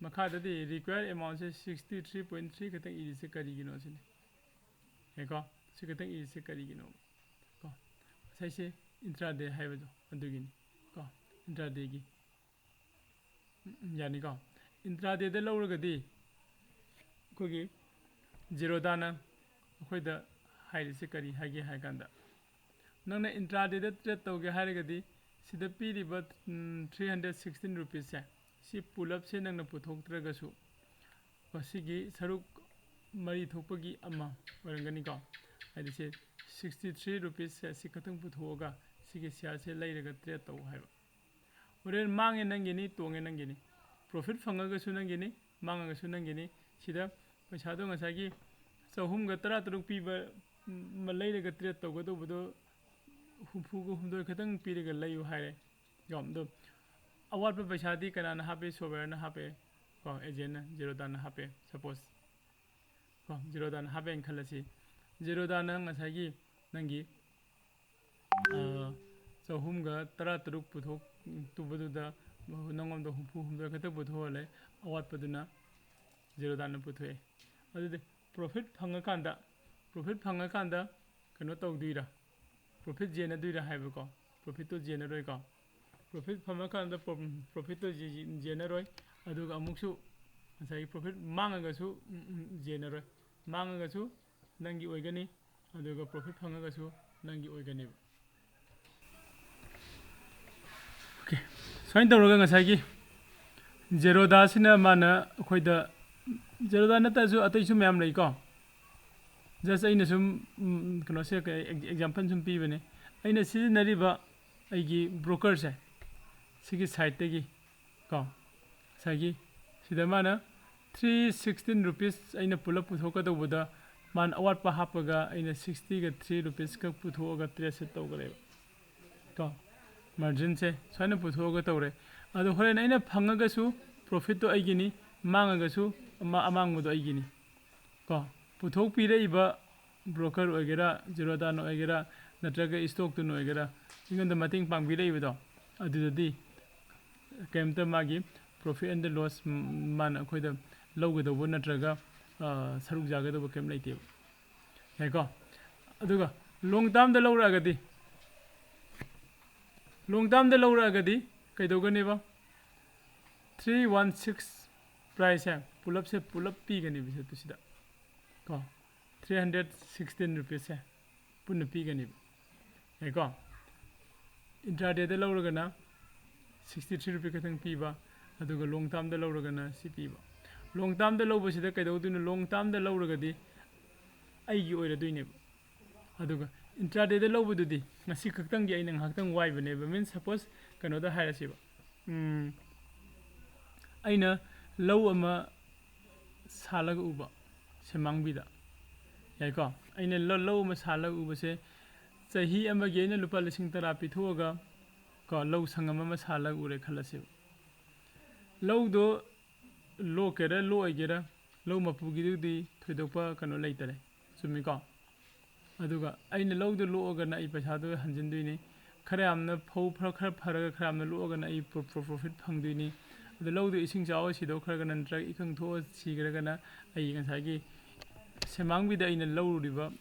ꯃꯈꯥꯗꯗꯤ required amountꯁꯦ sixty three point three ꯈꯛꯇꯪ ꯏꯔꯤꯁꯦ ꯀꯔꯤꯒꯤꯅꯣ ꯁꯤꯅꯤ꯫ ꯌꯥꯏꯀꯣ? ꯁꯤ ꯈꯛꯇꯪ ꯏꯔꯤꯁꯦ ꯀꯔꯤꯒꯤꯅꯣ ꯀꯣ? ꯉꯁꯥꯏꯁꯦ intraday ꯍꯥꯏꯕꯗꯣ ꯑꯗꯨꯒꯤꯅꯤ ꯀꯣ꯫ Intradayꯒꯤ ꯎꯝ, ꯌꯥꯅꯤꯀꯣ? Intradayꯗ ꯂꯧꯔꯒꯗꯤ ꯑꯩꯈꯣꯏꯒꯤ Zerodhaꯅ ꯑꯩꯈꯣꯏꯗ ꯍꯥꯏꯔꯤꯁꯦ ꯀꯔꯤ ꯍꯥꯏꯒꯦ ꯍꯥꯏ ꯀꯥꯟꯗ, ꯅꯪꯅ intradayꯗ trade ꯇꯧꯒꯦ ꯍꯥꯏꯔꯒꯗꯤ ꯁꯤꯗ ꯄꯤꯔꯤꯕ ꯊ꯭ꯔꯤ ꯍꯟꯗ꯭ꯔꯦꯠ ꯁꯤꯛꯁꯇꯤꯟ ꯔꯨꯄꯤꯁꯁꯦ, ꯁꯤ ꯄꯨꯂꯞꯁꯦ ꯅꯪꯅ ꯄꯨꯊꯣꯛꯇ꯭ꯔꯒꯁꯨ, ꯀꯣ, ꯁꯤꯒꯤ ꯁꯔꯨꯛ ꯃꯔꯤ ꯊꯣꯛꯄꯒꯤ ꯑꯃ ꯑꯣꯏꯔꯝꯒꯅꯤꯀꯣ꯫ ꯍꯥꯏꯗꯤ ꯁꯤ ꯁꯤꯛꯁꯇꯤ ꯊ꯭ꯔꯤ ꯔꯨꯄꯤꯁꯁꯦ ꯁꯤ ꯈꯛꯇꯪ ꯄꯨꯊꯣꯛꯑꯒ ꯁꯤꯒꯤ ꯁꯤꯌꯥꯔꯁꯦ ꯂꯩꯔꯒ ꯇ꯭ꯔꯦꯠ ꯇꯧ ꯍꯥꯏꯕ꯫ ꯍꯣꯔꯦꯟ ꯃꯥꯡꯉꯦ ꯅꯪꯒꯤꯅꯤ, ꯇꯣꯡꯉꯦ ꯅꯪꯒꯤꯅꯤ꯫ ꯄ꯭ꯔꯣꯐꯤꯠ ꯐꯪꯉꯒꯁꯨ ꯅꯪꯒꯤꯅꯤ, ꯃꯥꯡꯉꯒꯁꯨ ꯅꯪꯒꯤꯅꯤ꯫ ꯁꯤꯗ ꯄꯩꯁꯥꯗꯣ ꯉꯁꯥꯏꯒꯤ ꯆꯍꯨꯝꯒ ꯇꯔꯥ ꯇꯔꯨꯛ ꯄꯤꯕ ꯑꯃ ꯂꯩꯔꯒ ꯇ꯭ꯔꯦꯠ ꯇꯧꯒꯗꯧꯕꯗꯣ ꯍꯨꯝꯐꯨꯒ ꯍꯨꯝꯗꯣꯏ ꯈꯛꯇꯪ ꯄꯤꯔꯒ ꯂꯩꯌꯨ ꯍꯥꯏꯔꯦ꯫ ꯀꯣ, ꯑꯗꯣ ꯑꯋꯥꯠꯄ ꯄꯩꯁꯥꯗꯤ ꯀꯅꯥꯅ ꯍꯥꯞꯄꯦ? ꯁꯣꯞꯋꯦꯌꯔꯅ ꯍꯥꯞꯄꯦ, ꯀꯣ, ꯑꯦꯖꯦꯟꯅ, ꯖꯤꯔꯣꯗꯥꯅ ꯍꯥꯞꯄꯦ, ꯁꯄꯣꯁ, ꯀꯣ, ꯖꯤꯔꯣꯗꯥꯅ ꯍꯥꯞꯄꯦꯅ ꯈꯜꯂꯁꯤ꯫ ꯖꯤꯔꯣꯗꯥꯅ ꯉꯁꯥꯏꯒꯤ ꯅꯪꯒꯤ, ꯑ, ꯆꯍꯨꯝꯒ ꯇꯔꯥ ꯇꯔꯨꯛ ꯄꯨꯊꯣꯛꯇꯨꯕꯗꯨꯗ ꯅꯪꯉꯣꯟꯗ ꯍꯨꯝꯐꯨ ꯍꯨꯝꯗꯣꯏ ꯈꯛꯇ ꯄꯨꯊꯣꯛꯍꯜꯂꯦ, ꯑꯋꯥꯠꯄꯗꯨꯅ ꯖꯤꯔꯣꯗꯥꯅ ꯄꯨꯊꯣꯛꯑꯦ꯫ ꯑꯗꯨꯗꯤ ꯄ꯭ꯔꯣꯐꯤꯠ ꯐꯪꯉꯀꯥꯟꯗ, ꯄ꯭ꯔꯣꯐꯤꯠ ꯐꯪꯉꯀꯥꯟꯗ ꯀꯩꯅꯣ ꯇꯧꯗꯣꯏꯔꯥ? ꯄ꯭ꯔꯣꯐꯤꯠ ꯌꯦꯟꯅꯗꯣꯏꯔꯥ ꯍꯥꯏꯕꯀꯣ? ꯄ꯭ꯔꯣꯐꯤꯠꯇꯣ ꯌꯦꯟꯅꯔꯣꯏꯀꯣ? ꯄ꯭ꯔꯣꯐꯤꯠ ꯐꯪꯉꯀꯥꯟꯗ ꯄ꯭ꯔꯣ-, ꯄ꯭ꯔꯣꯐꯤꯠꯇꯣ ꯌꯦ-, ꯌꯦ-, ꯌꯦꯟꯅꯔꯣꯏ꯫ ꯑꯗꯨꯒ ꯑꯃꯨꯛꯁꯨ ꯉꯁꯥꯏꯒꯤ ꯄ꯭ꯔꯣꯐꯤꯠ ꯃꯥꯡꯉꯒꯁꯨ, ꯎꯝ, ꯎꯝ, ꯌꯦꯟꯅꯔꯣꯏ꯫ ꯃꯥꯡꯉꯒꯁꯨ ꯅꯪꯒꯤ ꯑꯣꯏꯒꯅꯤ, ꯑꯗꯨꯒ ꯄ꯭ꯔꯣꯐꯤꯠ ꯐꯪꯉꯒꯁꯨ ꯅꯪꯒꯤ ꯑꯣꯏꯒꯅꯦꯕ꯫ ꯑꯣꯀꯦ, ꯁꯨꯃꯥꯏꯅ ꯇꯧꯔꯒ ꯉꯁꯥꯏꯒꯤ ꯖꯦꯔꯣꯗꯥꯁꯤꯅ ꯃꯥꯅ ꯑꯩꯈꯣꯏꯗ, ꯖꯦꯔꯣꯗꯥ ꯅꯠꯇ꯭ꯔꯁꯨ ꯑꯇꯩꯁꯨ ꯃꯌꯥꯝ ꯂꯩꯀꯣ꯫ ꯖꯁ ꯑꯩꯅ ꯁꯨꯝ, ꯎꯝ, ꯀꯩꯅꯣꯁꯦ, ꯑꯦꯛ-, ꯑꯦꯛꯖꯥꯝꯄꯜ ꯁꯨꯝ ꯄꯤꯕꯅꯦ꯫ ꯑꯩꯅ ꯁꯤꯖꯤꯟꯅꯔꯤꯕ ꯑꯩꯒꯤ ꯕ꯭ꯔꯣꯀꯔꯁꯦ, ꯁꯤꯒꯤ ꯁꯥꯏꯠꯇꯒꯤ ꯀꯣ, ꯉꯁꯥꯏꯒꯤ ꯁꯤꯗ ꯃꯥꯅ ꯊ꯭ꯔꯤ ꯁꯤꯛꯁꯇꯤꯟ ꯔꯨꯄꯤꯁ ꯑꯩꯅ ꯄꯨꯂꯞ ꯄꯨꯊꯣꯛꯀꯗꯧꯕꯗ, ꯃꯥꯅ ꯑꯋꯥꯠꯄ ꯍꯥꯞꯄꯒ ꯑꯩꯅ ꯁꯤꯛꯁꯇꯤꯒ ꯊ꯭ꯔꯤ ꯔꯨꯄꯤꯁ ꯈꯛ ꯄꯨꯊꯣꯛꯑꯒ ꯇ꯭ꯔꯦꯠꯁꯦ ꯇꯧꯈ꯭ꯔꯦꯕ ꯀꯣ꯫ ꯃꯥꯔꯖꯤꯟꯁꯦ ꯁꯨꯃꯥꯏꯅ ꯄꯨꯊꯣꯛꯑꯒ ꯇꯧꯔꯦ꯫ ꯑꯗꯣ ꯍꯣꯔꯦꯟ ꯑꯩꯅ ꯐꯪꯉꯒꯁꯨ ꯄ꯭ꯔꯣꯐꯤꯠꯇꯣ ꯑꯩꯒꯤꯅꯤ, ꯃꯥꯡꯉꯒꯁꯨ ꯑꯃ-, ꯑꯃꯥꯡꯕꯗꯣ ꯑꯩꯒꯤꯅꯤ ꯀꯣ꯫ ꯄꯨꯊꯣꯛꯄꯤꯔꯛꯏꯕ ꯕ꯭ꯔꯣꯀꯔ ꯑꯣꯏꯒꯦꯔꯥ, ꯖꯤꯔꯣꯗꯥꯅ ꯑꯣꯏꯒꯦꯔꯥ, ꯅꯠꯇ꯭ꯔꯒ ꯏꯁꯇꯣꯛꯇꯨꯅ ꯑꯣꯏꯒꯦꯔꯥ, ꯑꯩꯉꯣꯟꯗ ꯃꯇꯦꯡ ꯄꯥꯡꯕꯤꯔꯛꯏꯕꯗꯣ, ꯑꯗꯨꯗꯗꯤ ꯀꯩꯝꯇ ꯃꯥꯒꯤ profit and loss, ꯎꯝ, ꯃꯥꯅ ꯑꯩꯈꯣꯏꯗ ꯂꯧꯒꯗꯧꯕ ꯅꯠꯇ꯭ꯔꯒ, ꯑ, ꯁꯔꯨꯛ ꯌꯥꯒꯗꯧꯕ ꯀꯩꯝ ꯂꯩꯇꯦꯕ꯫ ꯌꯥꯏꯀꯣ? ꯑꯗꯨꯒ long termꯗ ꯂꯧꯔꯛꯑꯒꯗꯤ, long termꯗ ꯂꯧꯔꯛꯑꯒꯗꯤ ꯀꯩꯗꯧꯒꯅꯦꯕ? ꯊ꯭ꯔꯤ ꯋꯥꯟ ꯁꯤꯛꯁ priceꯁꯦ ꯄꯨꯂꯞꯁꯦ ꯄꯨꯂꯞ ꯄꯤꯒꯅꯦꯕ ꯁꯦꯠꯇꯨꯁꯤꯗ ꯀꯣ꯫ ꯊ꯭ꯔꯤ ꯍꯟꯗ꯭ꯔꯦꯠ ꯁꯤꯛꯁꯇꯤꯟ ꯔꯨꯄꯤꯁꯁꯦ ꯄꯨꯟꯅ ꯄꯤꯒꯅꯦꯕ꯫ ꯌꯥꯏꯀꯣ? Intraday ꯗ ꯂꯧꯔꯒꯅ sixty three rupee ꯈꯛꯇꯪ ꯄꯤꯕ, ꯑꯗꯨꯒ long term ꯗ ꯂꯧꯔꯒꯅ ꯁꯤ ꯄꯤꯕ꯫ Long term ꯗ ꯂꯧꯕꯁꯤꯗ ꯀꯩꯗꯧꯗꯣꯏꯅꯣ? Long term ꯗ ꯂꯧꯔꯒꯗꯤ ꯑꯩꯒꯤ ꯑꯣꯏꯔꯗꯣꯏꯅꯦꯕ꯫ ꯑꯗꯨꯒ intraday ꯗ ꯂꯧꯕꯗꯨꯗꯤ ꯉꯁꯤ ꯈꯛꯇꯪꯒꯤ ꯑꯩꯅ ꯉꯥꯏꯍꯥꯛꯇꯪ ꯋꯥꯏꯕꯅꯦꯕ꯫ Means, suppose, ꯀꯩꯅꯣꯗ ꯍꯥꯏꯔꯁꯦꯕ, ꯎꯝ, ꯑꯩꯅ ꯂꯧ ꯑꯃ ꯁꯥꯜꯂꯒ ꯎꯕ, ꯁꯦꯃꯥꯡꯕꯤꯗ, ꯌꯥꯏꯀꯣ? ꯑꯩꯅ ꯂ-, ꯂꯧ ꯑꯃ ꯁꯥꯜꯂꯒ ꯎꯕꯁꯦ, ꯆꯍꯤ ꯑꯃꯒꯤ ꯑꯩꯅ ꯂꯨꯄꯥ ꯂꯤꯁꯤꯡ ꯇꯔꯥ ꯄꯤꯊꯣꯛꯑꯒ, ꯀꯣ, ꯂꯧ ꯁꯪꯉꯝ ꯑꯃ ꯁꯥꯜꯂꯒ ꯎꯔꯦ ꯈꯜꯂꯁꯦꯕ꯫ ꯂꯧꯗꯣ ꯂꯣꯛꯀꯦꯔꯥ ꯂꯣꯛꯑꯣꯏꯒꯦꯔꯥ, ꯂꯧ ꯃꯄꯨꯒꯤꯗꯨꯗꯤ ꯊꯣꯏꯗꯣꯛꯄ ꯀꯩꯅꯣ ꯂꯩꯇꯔꯦ꯫ ꯆꯨꯝꯃꯤꯀꯣ? ꯑꯗꯨꯒ ꯑꯩꯅ ꯂꯧꯗꯣ ꯂꯣꯛꯑꯒꯅ ꯑꯩ ꯄꯩꯁꯥꯗꯣ ꯍꯟꯖꯤꯟꯗꯣꯏꯅꯤ꯫ ꯈꯔ ꯌꯥꯝꯅ ꯐꯧ ꯈꯔ, ꯈꯔ ꯐꯔꯒ ꯈꯔ ꯌꯥꯝꯅ ꯂꯣꯛꯑꯒꯅ ꯑꯩ ꯄ꯭ꯔꯣ-, ꯄ꯭ꯔꯣ-, profit ꯐꯪꯗꯣꯏꯅꯤ꯫ ꯑꯗꯣ ꯂꯧꯗꯣ ꯏꯁꯤꯡ ꯆꯥꯎꯔ ꯁꯤꯗꯣꯛꯈ꯭ꯔꯒꯅ ꯅꯠꯇ꯭ꯔꯒ ꯏꯀꯪ ꯊꯣꯛꯑ ꯁꯤꯈ꯭ꯔꯒꯅ ꯑꯩ ꯉꯁꯥꯏꯒꯤ ꯁꯦꯃꯥꯡꯕꯤꯗ ꯑꯩꯅ ꯂꯧꯔꯨꯔꯤꯕ,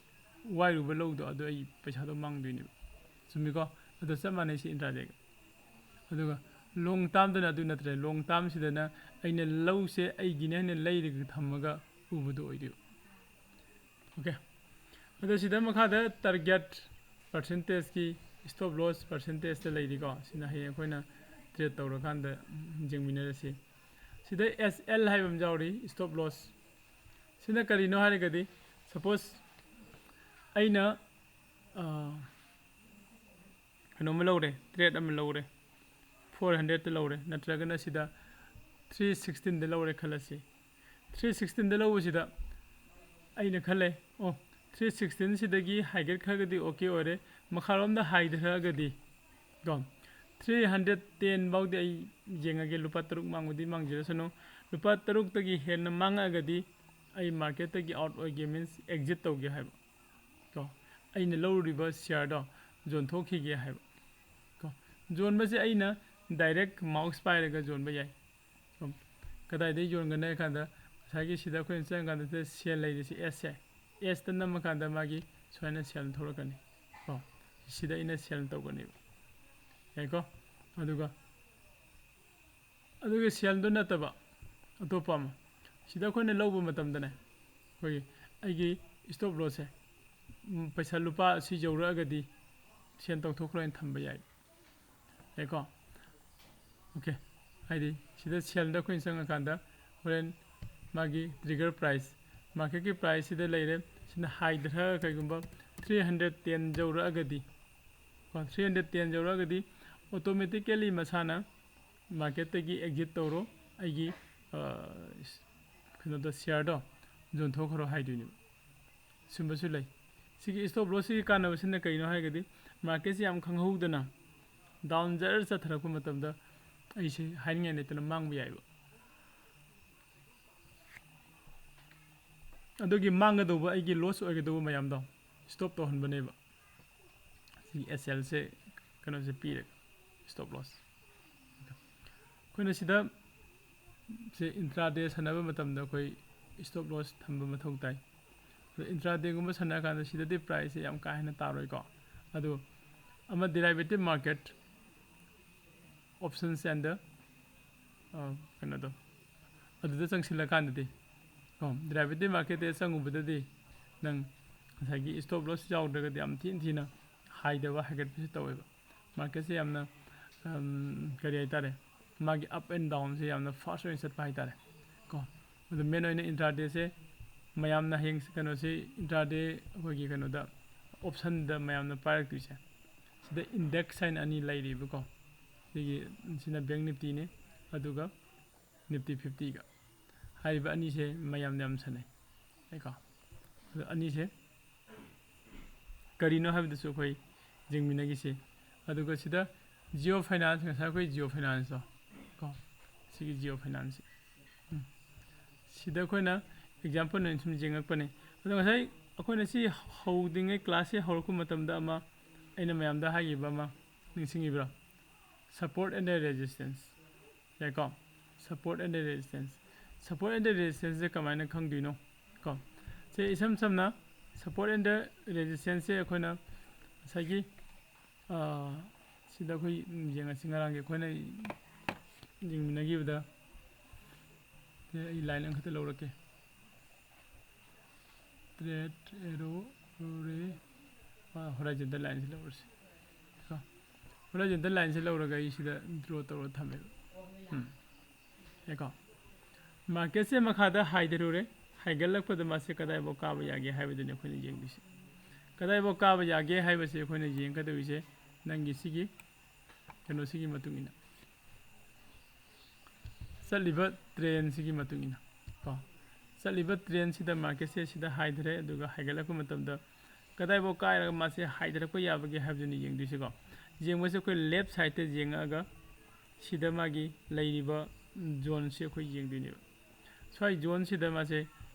ꯋꯥꯏꯔꯨꯕ ꯂꯧꯗꯣ ꯑꯗꯣ ꯑꯩ ꯄꯩꯁꯥꯗꯣ ꯃꯥꯡꯗꯣꯏꯅꯦꯕ꯫ ꯆꯨꯝꯃꯤꯀꯣ? ꯑꯗꯣ ꯆꯞ ꯃꯥꯟꯅꯩ ꯁꯤ intraday ꯒ꯫ ꯑꯗꯨꯒ long term ꯗꯅ ꯑꯗꯨ ꯅꯠꯇ꯭ꯔꯦ꯫ Long term ꯁꯤꯗꯅ ꯑꯩꯅ ꯂꯧꯁꯦ ꯑꯩꯒꯤꯅꯦ ꯍꯥꯏꯅ ꯂꯩꯔꯒ ꯊꯝꯃꯒ ꯎꯕꯗꯣ ꯑꯣꯏꯗꯣꯏꯕ꯫ OK꯫ ꯑꯗꯣ ꯁꯤꯗ ꯃꯈꯥꯗ target percentage ꯀꯤ stop loss percentage ꯇ ꯂꯩꯔꯤꯀꯣ꯫ ꯁꯤꯅ ꯍꯌꯦꯡ ꯑꯩꯈꯣꯏꯅ trade ꯇꯧꯔꯀꯥꯟꯗ ꯌꯦꯡꯃꯤꯟꯅꯔꯁꯤ꯫ ꯁꯤꯗ S L ꯍꯥꯏꯕ ꯑꯃ ꯌꯥꯎꯔꯤ, stop loss꯫ ꯁꯤꯅ ꯀꯔꯤꯅꯣ ꯍꯥꯏꯔꯒꯗꯤ, suppose ꯑꯩꯅ, ꯑ, ꯀꯩꯅꯣꯝꯃ ꯂꯧꯔꯦ, trade ꯑꯃ ꯂꯧꯔꯦ, four hundred ꯇ ꯂꯧꯔꯦ, ꯅꯠꯇ꯭ꯔꯒꯅ ꯁꯤꯗ three sixteen ꯗ ꯂꯧꯔꯦ ꯈꯜꯂꯁꯤ꯫ Three sixteen ꯗ ꯂꯧꯕꯁꯤꯗ ꯑꯩꯅ ꯈꯜꯂꯦ, ꯑꯣ, three sixteen ꯁꯤꯗꯒꯤ ꯍꯥꯏꯒꯠꯈ꯭ꯔꯒꯗꯤ OK ꯑꯣꯏꯔꯦ, ꯃꯈꯥꯔꯣꯝꯗ ꯍꯥꯏꯊꯔꯛꯑꯒꯗꯤ, ꯀꯣ, three hundred ten ꯐꯥꯎꯗꯤ ꯑꯩ ꯌꯦꯡꯉꯒꯦ, ꯂꯨꯄꯥ ꯇꯔꯨꯛ ꯃꯥꯡꯕꯗꯤ ꯃꯥꯡꯖꯔꯁꯅꯨ, ꯂꯨꯄꯥ ꯇꯔꯨꯛꯇꯒꯤ ꯍꯦꯟꯅ ꯃꯥꯡꯉꯛꯑꯒꯗꯤ ꯑꯩ market ꯇꯒꯤ out ꯑꯣꯏꯒꯦ, means exit ꯇꯧꯒꯦ ꯍꯥꯏꯕ꯫ ꯀꯣ, ꯑꯩꯅ ꯂꯧꯔꯨꯔꯤꯕ share ꯗꯣ ꯌꯣꯟꯊꯣꯛꯈꯤꯒꯦ ꯍꯥꯏꯕ꯫ ꯀꯣ, ꯌꯣꯟꯕꯁꯦ ꯑꯩꯅ direct mouse ꯄꯥꯏꯔꯒ ꯌꯣꯟꯕ ꯌꯥꯏ꯫ ꯀꯣ, ꯀꯗꯥꯏꯗ ꯌꯣꯟꯒꯅꯤ ꯍꯥꯏ ꯀꯥꯟꯗ, ꯉꯁꯥꯏꯒꯤ ꯁꯤꯗ ꯑꯩꯈꯣꯏꯅ ꯆꯪꯉꯀꯥꯟꯗ sell ꯂꯩꯔꯤꯁꯦ, S ꯁꯦ, S ꯇ ꯅꯝꯃꯀꯥꯟꯗ ꯃꯥꯒꯤ ꯁꯨꯃꯥꯏꯅ sell ꯊꯣꯛꯂꯛꯀꯅꯤ꯫ ꯀꯣ, ꯁꯤꯗ ꯑꯩꯅ sell ꯇꯧꯒꯅꯦꯕ꯫ ꯌꯥꯏꯀꯣ? ꯑꯗꯨꯒ ꯑꯗꯨꯒ sell ꯗꯨ ꯅꯠꯇꯕ ꯑꯇꯣꯞꯄ ꯑꯃ, ꯁꯤꯗ ꯑꯩꯈꯣꯏꯅ ꯂꯧꯕ ꯃꯇꯝꯗꯅꯦ, ꯑꯩꯈꯣꯏꯒꯤ, ꯑꯩꯒꯤ stop loss ꯁꯦ, ꯎꯝ, ꯄꯩꯁꯥ ꯂꯨꯄꯥ ꯑꯁꯤ ꯌꯧꯔꯛꯑꯒꯗꯤ sell ꯇꯧꯊꯣꯛꯈ꯭ꯔꯣ ꯍꯥꯏꯅ ꯊꯝꯕ ꯌꯥꯏ꯫ ꯌꯥꯏꯀꯣ? ꯑꯣꯀꯦ꯫ ꯍꯥꯏꯗꯤ ꯁꯤꯗ ꯁꯦꯜꯗ ꯑꯩꯈꯣꯏꯅ ꯆꯪꯉꯀꯥꯟꯗ ꯍꯣꯔꯦꯟ ꯃꯥꯒꯤ ꯇ꯭ꯔꯤꯒꯔ ꯄ꯭ꯔꯥꯏꯁ, ꯃꯥꯔꯀꯦꯠꯀꯤ ꯄ꯭ꯔꯥꯏꯁꯁꯤꯗ ꯂꯩꯔꯦ꯫ ꯁꯤꯅ ꯍꯥꯏꯗ ꯈꯔ ꯀꯩꯒꯨꯝꯕ ꯊ꯭ꯔꯤ ꯍꯟꯗ꯭ꯔꯦꯠ ꯇꯦꯟ ꯌꯧꯔꯛꯑꯒꯗꯤ, ꯀꯣ, ꯊ꯭ꯔꯤ ꯍꯟꯗ꯭ꯔꯦꯠ ꯇꯦꯟ ꯌꯧꯔꯛꯑꯒꯗꯤ ꯑꯣꯇꯣꯃꯦꯇꯤꯀꯦꯂꯤ ꯃꯁꯥꯅ ꯃꯥꯔꯀꯦꯠꯇꯒꯤ ꯑꯦꯛꯖꯤꯠ ꯇꯧꯔꯣ, ꯑꯩꯒꯤ, ꯑ, ꯀꯩꯅꯣꯗ, ꯁꯤꯌꯥꯔꯗꯣ ꯌꯣꯟꯊꯣꯛꯈ꯭ꯔꯣ ꯍꯥꯏꯗꯣꯏꯅꯦꯕ꯫ ꯁꯨꯝꯕꯁꯨ ꯂꯩ꯫ ꯁꯤꯒꯤ ꯏꯁꯇꯣꯞ ꯂꯣꯁꯁꯤꯒꯤ ꯀꯥꯟꯅꯕꯁꯤꯅ ꯀꯩꯅꯣ ꯍꯥꯏꯔꯒꯗꯤ, ꯃꯥꯔꯀꯦꯠꯁꯤ ꯌꯥꯝ ꯈꯪꯍꯧꯗꯅ ꯗꯥꯎꯟ ꯖꯔ ꯆꯠꯊꯔꯛꯄ ꯃꯇꯝꯗ ꯑꯩꯁꯦ ꯍꯥꯏꯅꯤꯡꯉꯥꯏ ꯂꯩꯇꯅ ꯃꯥꯡꯕ ꯌꯥꯏꯕ꯫ ꯑꯗꯨꯒꯤ ꯃꯥꯡꯒꯗꯧꯕ, ꯑꯩꯒꯤ ꯂꯣꯁ ꯑꯣꯏꯒꯗꯧꯕ ꯃꯌꯥꯝꯗꯣ ꯏꯁꯇꯣꯞ ꯇꯧꯍꯟꯕꯅꯦꯕ꯫ ꯁꯤ ꯑꯦꯁ ꯑꯦꯜꯁꯦ, ꯀꯩꯅꯣꯁꯦ ꯄꯤꯔꯦ, ꯏꯁꯇꯣꯞ ꯂꯣꯁ꯫ ꯑꯩꯈꯣꯏꯅ ꯁꯤꯗ ꯁꯦ ꯏꯟꯇ꯭ꯔꯥꯗꯦ ꯁꯥꯟꯅꯕ ꯃꯇꯝꯗ ꯑꯩꯈꯣꯏ ꯏꯁꯇꯣꯞ ꯂꯣꯁ ꯊꯝꯕ ꯃꯊꯧ ꯇꯥꯏ꯫ ꯑꯗꯣ ꯏꯟꯇ꯭ꯔꯥꯗꯦꯒꯨꯝꯕ ꯁꯥꯟꯅꯔꯀꯥꯟꯗ ꯁꯤꯗꯗꯤ ꯄ꯭ꯔꯥꯏꯁꯁꯦ ꯌꯥꯝ ꯀꯥ ꯍꯦꯟꯅ ꯇꯥꯔꯣꯏꯀꯣ꯫ ꯑꯗꯣ ꯑꯃ ꯗꯦꯔꯥꯏꯚꯦꯇꯤꯚ ꯃꯥꯔꯀꯦꯠ, options and the, ꯑ, ꯀꯩꯅꯣꯗꯣ, ꯑꯗꯨꯗ ꯆꯪꯁꯤꯜꯂꯀꯥꯟꯗꯗꯤ, ꯀꯣ, ꯗꯦꯔꯥꯏꯚꯦꯇꯤꯚ ꯃꯥꯔꯀꯦꯠꯇ ꯆꯪꯉꯨꯕꯗꯗꯤ ꯅꯪ ꯉꯁꯥꯏꯒꯤ ꯏꯁꯇꯣꯞ ꯂꯣꯁ ꯌꯥꯎꯗ꯭ꯔꯒꯗꯤ ꯌꯥꯝ ꯊꯤꯅ ꯊꯤꯅ ꯍꯥꯏꯊꯕ ꯍꯥꯏꯒꯠꯄꯁꯤ ꯇꯧꯋꯦꯕ꯫ ꯃꯥꯔꯀꯦꯠꯁꯦ ꯌꯥꯝꯅ, ꯑꯝ, ꯀꯔꯤ ꯍꯥꯏꯇꯥꯔꯦ, ꯃꯥꯒꯤ ꯑꯞ ꯑꯦꯟ ꯗꯥꯎꯟꯁꯦ ꯌꯥꯝꯅ ꯐꯥꯁ ꯑꯣꯏꯅ ꯆꯠꯄ ꯍꯥꯏꯇꯥꯔꯦ, ꯀꯣ꯫ ꯑꯗꯨ ꯃꯦꯟ ꯑꯣꯏꯅ ꯏꯟꯇ꯭ꯔꯥꯗꯦꯁꯦ ꯃꯌꯥꯝꯅ ꯍꯌꯦꯡ ꯀꯩꯅꯣꯁꯤ, ꯏꯟꯇ꯭ꯔꯥꯗꯦ ꯑꯩꯈꯣꯏꯒꯤ ꯀꯩꯅꯣꯗ, ꯑꯣꯞꯁꯟꯗ ꯃꯌꯥꯝꯅ ꯄꯥꯏꯔꯛꯇꯣꯏꯁꯦ, ꯁꯤꯗ ꯏꯟꯗꯦꯛꯁ ꯍꯥꯏꯅ ꯑꯅꯤ ꯂꯩꯔꯤꯕꯀꯣ꯫ ꯁꯤꯒꯤ, ꯁꯤꯅ ꯕꯦꯡ ꯅꯤꯐꯇꯤꯅꯤ, ꯑꯗꯨꯒ ꯅꯤꯐꯇꯤ ꯐꯤꯐꯇꯤꯒ꯫ ꯍꯥꯏꯔꯤꯕ ꯑꯅꯤꯁꯦ ꯃꯌꯥꯝꯅ ꯌꯥꯝ ꯁꯥꯟꯅꯩ ꯍꯥꯏꯀꯣ꯫ ꯑꯗꯣ ꯑꯅꯤꯁꯦ ꯀꯔꯤꯅꯣ ꯍꯥꯏꯕꯗꯨꯁꯨ ꯑꯩꯈꯣꯏ ꯌꯦꯡꯃꯤꯟꯅꯈꯤꯁꯤ꯫ ꯑꯗꯨꯒ ꯁꯤꯗ ꯖꯤꯑꯣ ꯐꯥꯏꯅꯥꯟꯁ, ꯉꯁꯥꯏ ꯑꯩꯈꯣꯏ ꯖꯤꯑꯣ ꯐꯥꯏꯅꯥꯟꯁꯇꯣ, ꯀꯣ, ꯁꯤꯒꯤ ꯖꯤꯑꯣ ꯐꯥꯏꯅꯥꯟꯁꯁꯦ, ꯎꯝ, ꯁꯤꯗ ꯑꯩꯈꯣꯏꯅ ꯑꯦꯛꯖꯥꯝꯄꯜ ꯑꯣꯏꯅ ꯁꯨꯝ ꯌꯦꯡꯉꯛꯄꯅꯦ꯫ ꯑꯗꯣ ꯉꯁꯥꯏ ꯑꯩꯈꯣꯏꯅ ꯁꯤ ꯍꯧꯗ꯭ꯔꯤꯉꯩ, ꯀ꯭ꯂꯥꯁꯁꯦ ꯍꯧꯔꯛꯄ ꯃꯇꯝꯗ ꯑꯃ ꯑꯩꯅ ꯃꯌꯥꯝꯗ ꯍꯥꯏꯈꯤꯕ ꯑꯃ ꯅꯤꯡꯁꯤꯡꯉꯤꯕ꯭ꯔꯥ? Support and the resistance꯫ ꯌꯥꯏꯀꯣ? Support and the resistance꯫ Support and the resistanceꯁꯦ ꯀꯃꯥꯏꯅ ꯈꯪꯗꯣꯏꯅꯣ? ꯀꯣ, ꯁꯦ ꯏꯁꯝ ꯁꯝꯅ support and the resistanceꯁꯦ ꯑꯩꯈꯣꯏꯅ ꯉꯁꯥꯏꯒꯤ, ꯑꯥ, ꯁꯤꯗ ꯑꯩꯈꯣꯏ ꯌꯦꯡꯉꯁꯤ, ꯉꯔꯥꯡꯒꯤ ꯑꯩꯈꯣꯏꯅ ꯌꯦꯡꯃꯤꯟꯅꯈꯤꯕꯗ꯫ ꯁꯦ ꯑꯩ ꯂꯥꯏꯟ ꯑꯃꯈꯛꯇ ꯂꯧꯔꯛꯀꯦ꯫ Straight arrow, ray, ꯑꯥ, horizontal lineꯁꯤ ꯂꯧꯔꯁꯤ꯫ ꯀꯣ, Horizontal lineꯁꯦ ꯂꯧꯔꯒ ꯑꯩ ꯁꯤꯗ draw ꯇꯧꯔ ꯊꯝꯃꯦꯕ꯫ ꯎꯝ꯫ ꯌꯦꯡꯉꯣ꯫ Marketꯁꯦ ꯃꯈꯥꯗ ꯍꯥꯏꯊꯔꯨꯔꯦ꯫ ꯍꯥꯏꯒꯠꯂꯛꯄꯗ ꯃꯥꯁꯦ ꯀꯗꯥꯏꯐꯥꯎ ꯀꯥꯕ ꯌꯥꯒꯦ ꯍꯥꯏꯕꯗꯨꯅꯤ ꯑꯩꯈꯣꯏꯅ ꯌꯦꯡꯗꯣꯏꯁꯦ꯫ ꯀꯗꯥꯏꯐꯥꯎ ꯀꯥꯕ ꯌꯥꯒꯦ ꯍꯥꯏꯕꯁꯦ ꯑꯩꯈꯣꯏꯅ ꯌꯦꯡꯒꯗꯧꯔꯤꯁꯦ ꯅꯪꯒꯤ ꯁꯤꯒꯤ ꯀꯩꯅꯣꯁꯤꯒꯤ ꯃꯇꯨꯡ ꯏꯟꯅ, ꯆꯠꯂꯤꯕ trendꯁꯤꯒꯤ ꯃꯇꯨꯡ ꯏꯟꯅ ꯀꯣ, ꯆꯠꯂꯤꯕ trendꯁꯤꯗ marketꯁꯦ ꯁꯤꯗ ꯍꯥꯏꯊꯔꯦ, ꯑꯗꯨꯒ ꯍꯥꯏꯒꯠꯂꯛꯄ ꯃꯇꯝꯗ ꯀꯗꯥꯏꯐꯥꯎ ꯀꯥꯏꯔꯒ ꯃꯥꯁꯦ ꯍꯥꯏꯊꯔꯛꯄ ꯌꯥꯕꯒꯦ ꯍꯥꯏꯕꯗꯨꯅꯤ ꯌꯦꯡꯗꯣꯏꯁꯦꯀꯣ꯫ ꯌꯦꯡꯕꯁꯦ ꯑꯩꯈꯣꯏ left sideꯇ ꯌꯦꯡꯉꯛꯑꯒ ꯁꯤꯗ ꯃꯥꯒꯤ ꯂꯩꯔꯤꯕ zoneꯁꯦ ꯑꯩꯈꯣꯏ ꯌꯦꯡꯗꯣꯏꯅꯦꯕ꯫ ꯁ꯭ꯋꯥꯏ zoneꯁꯤꯗ ꯃꯥꯁꯦ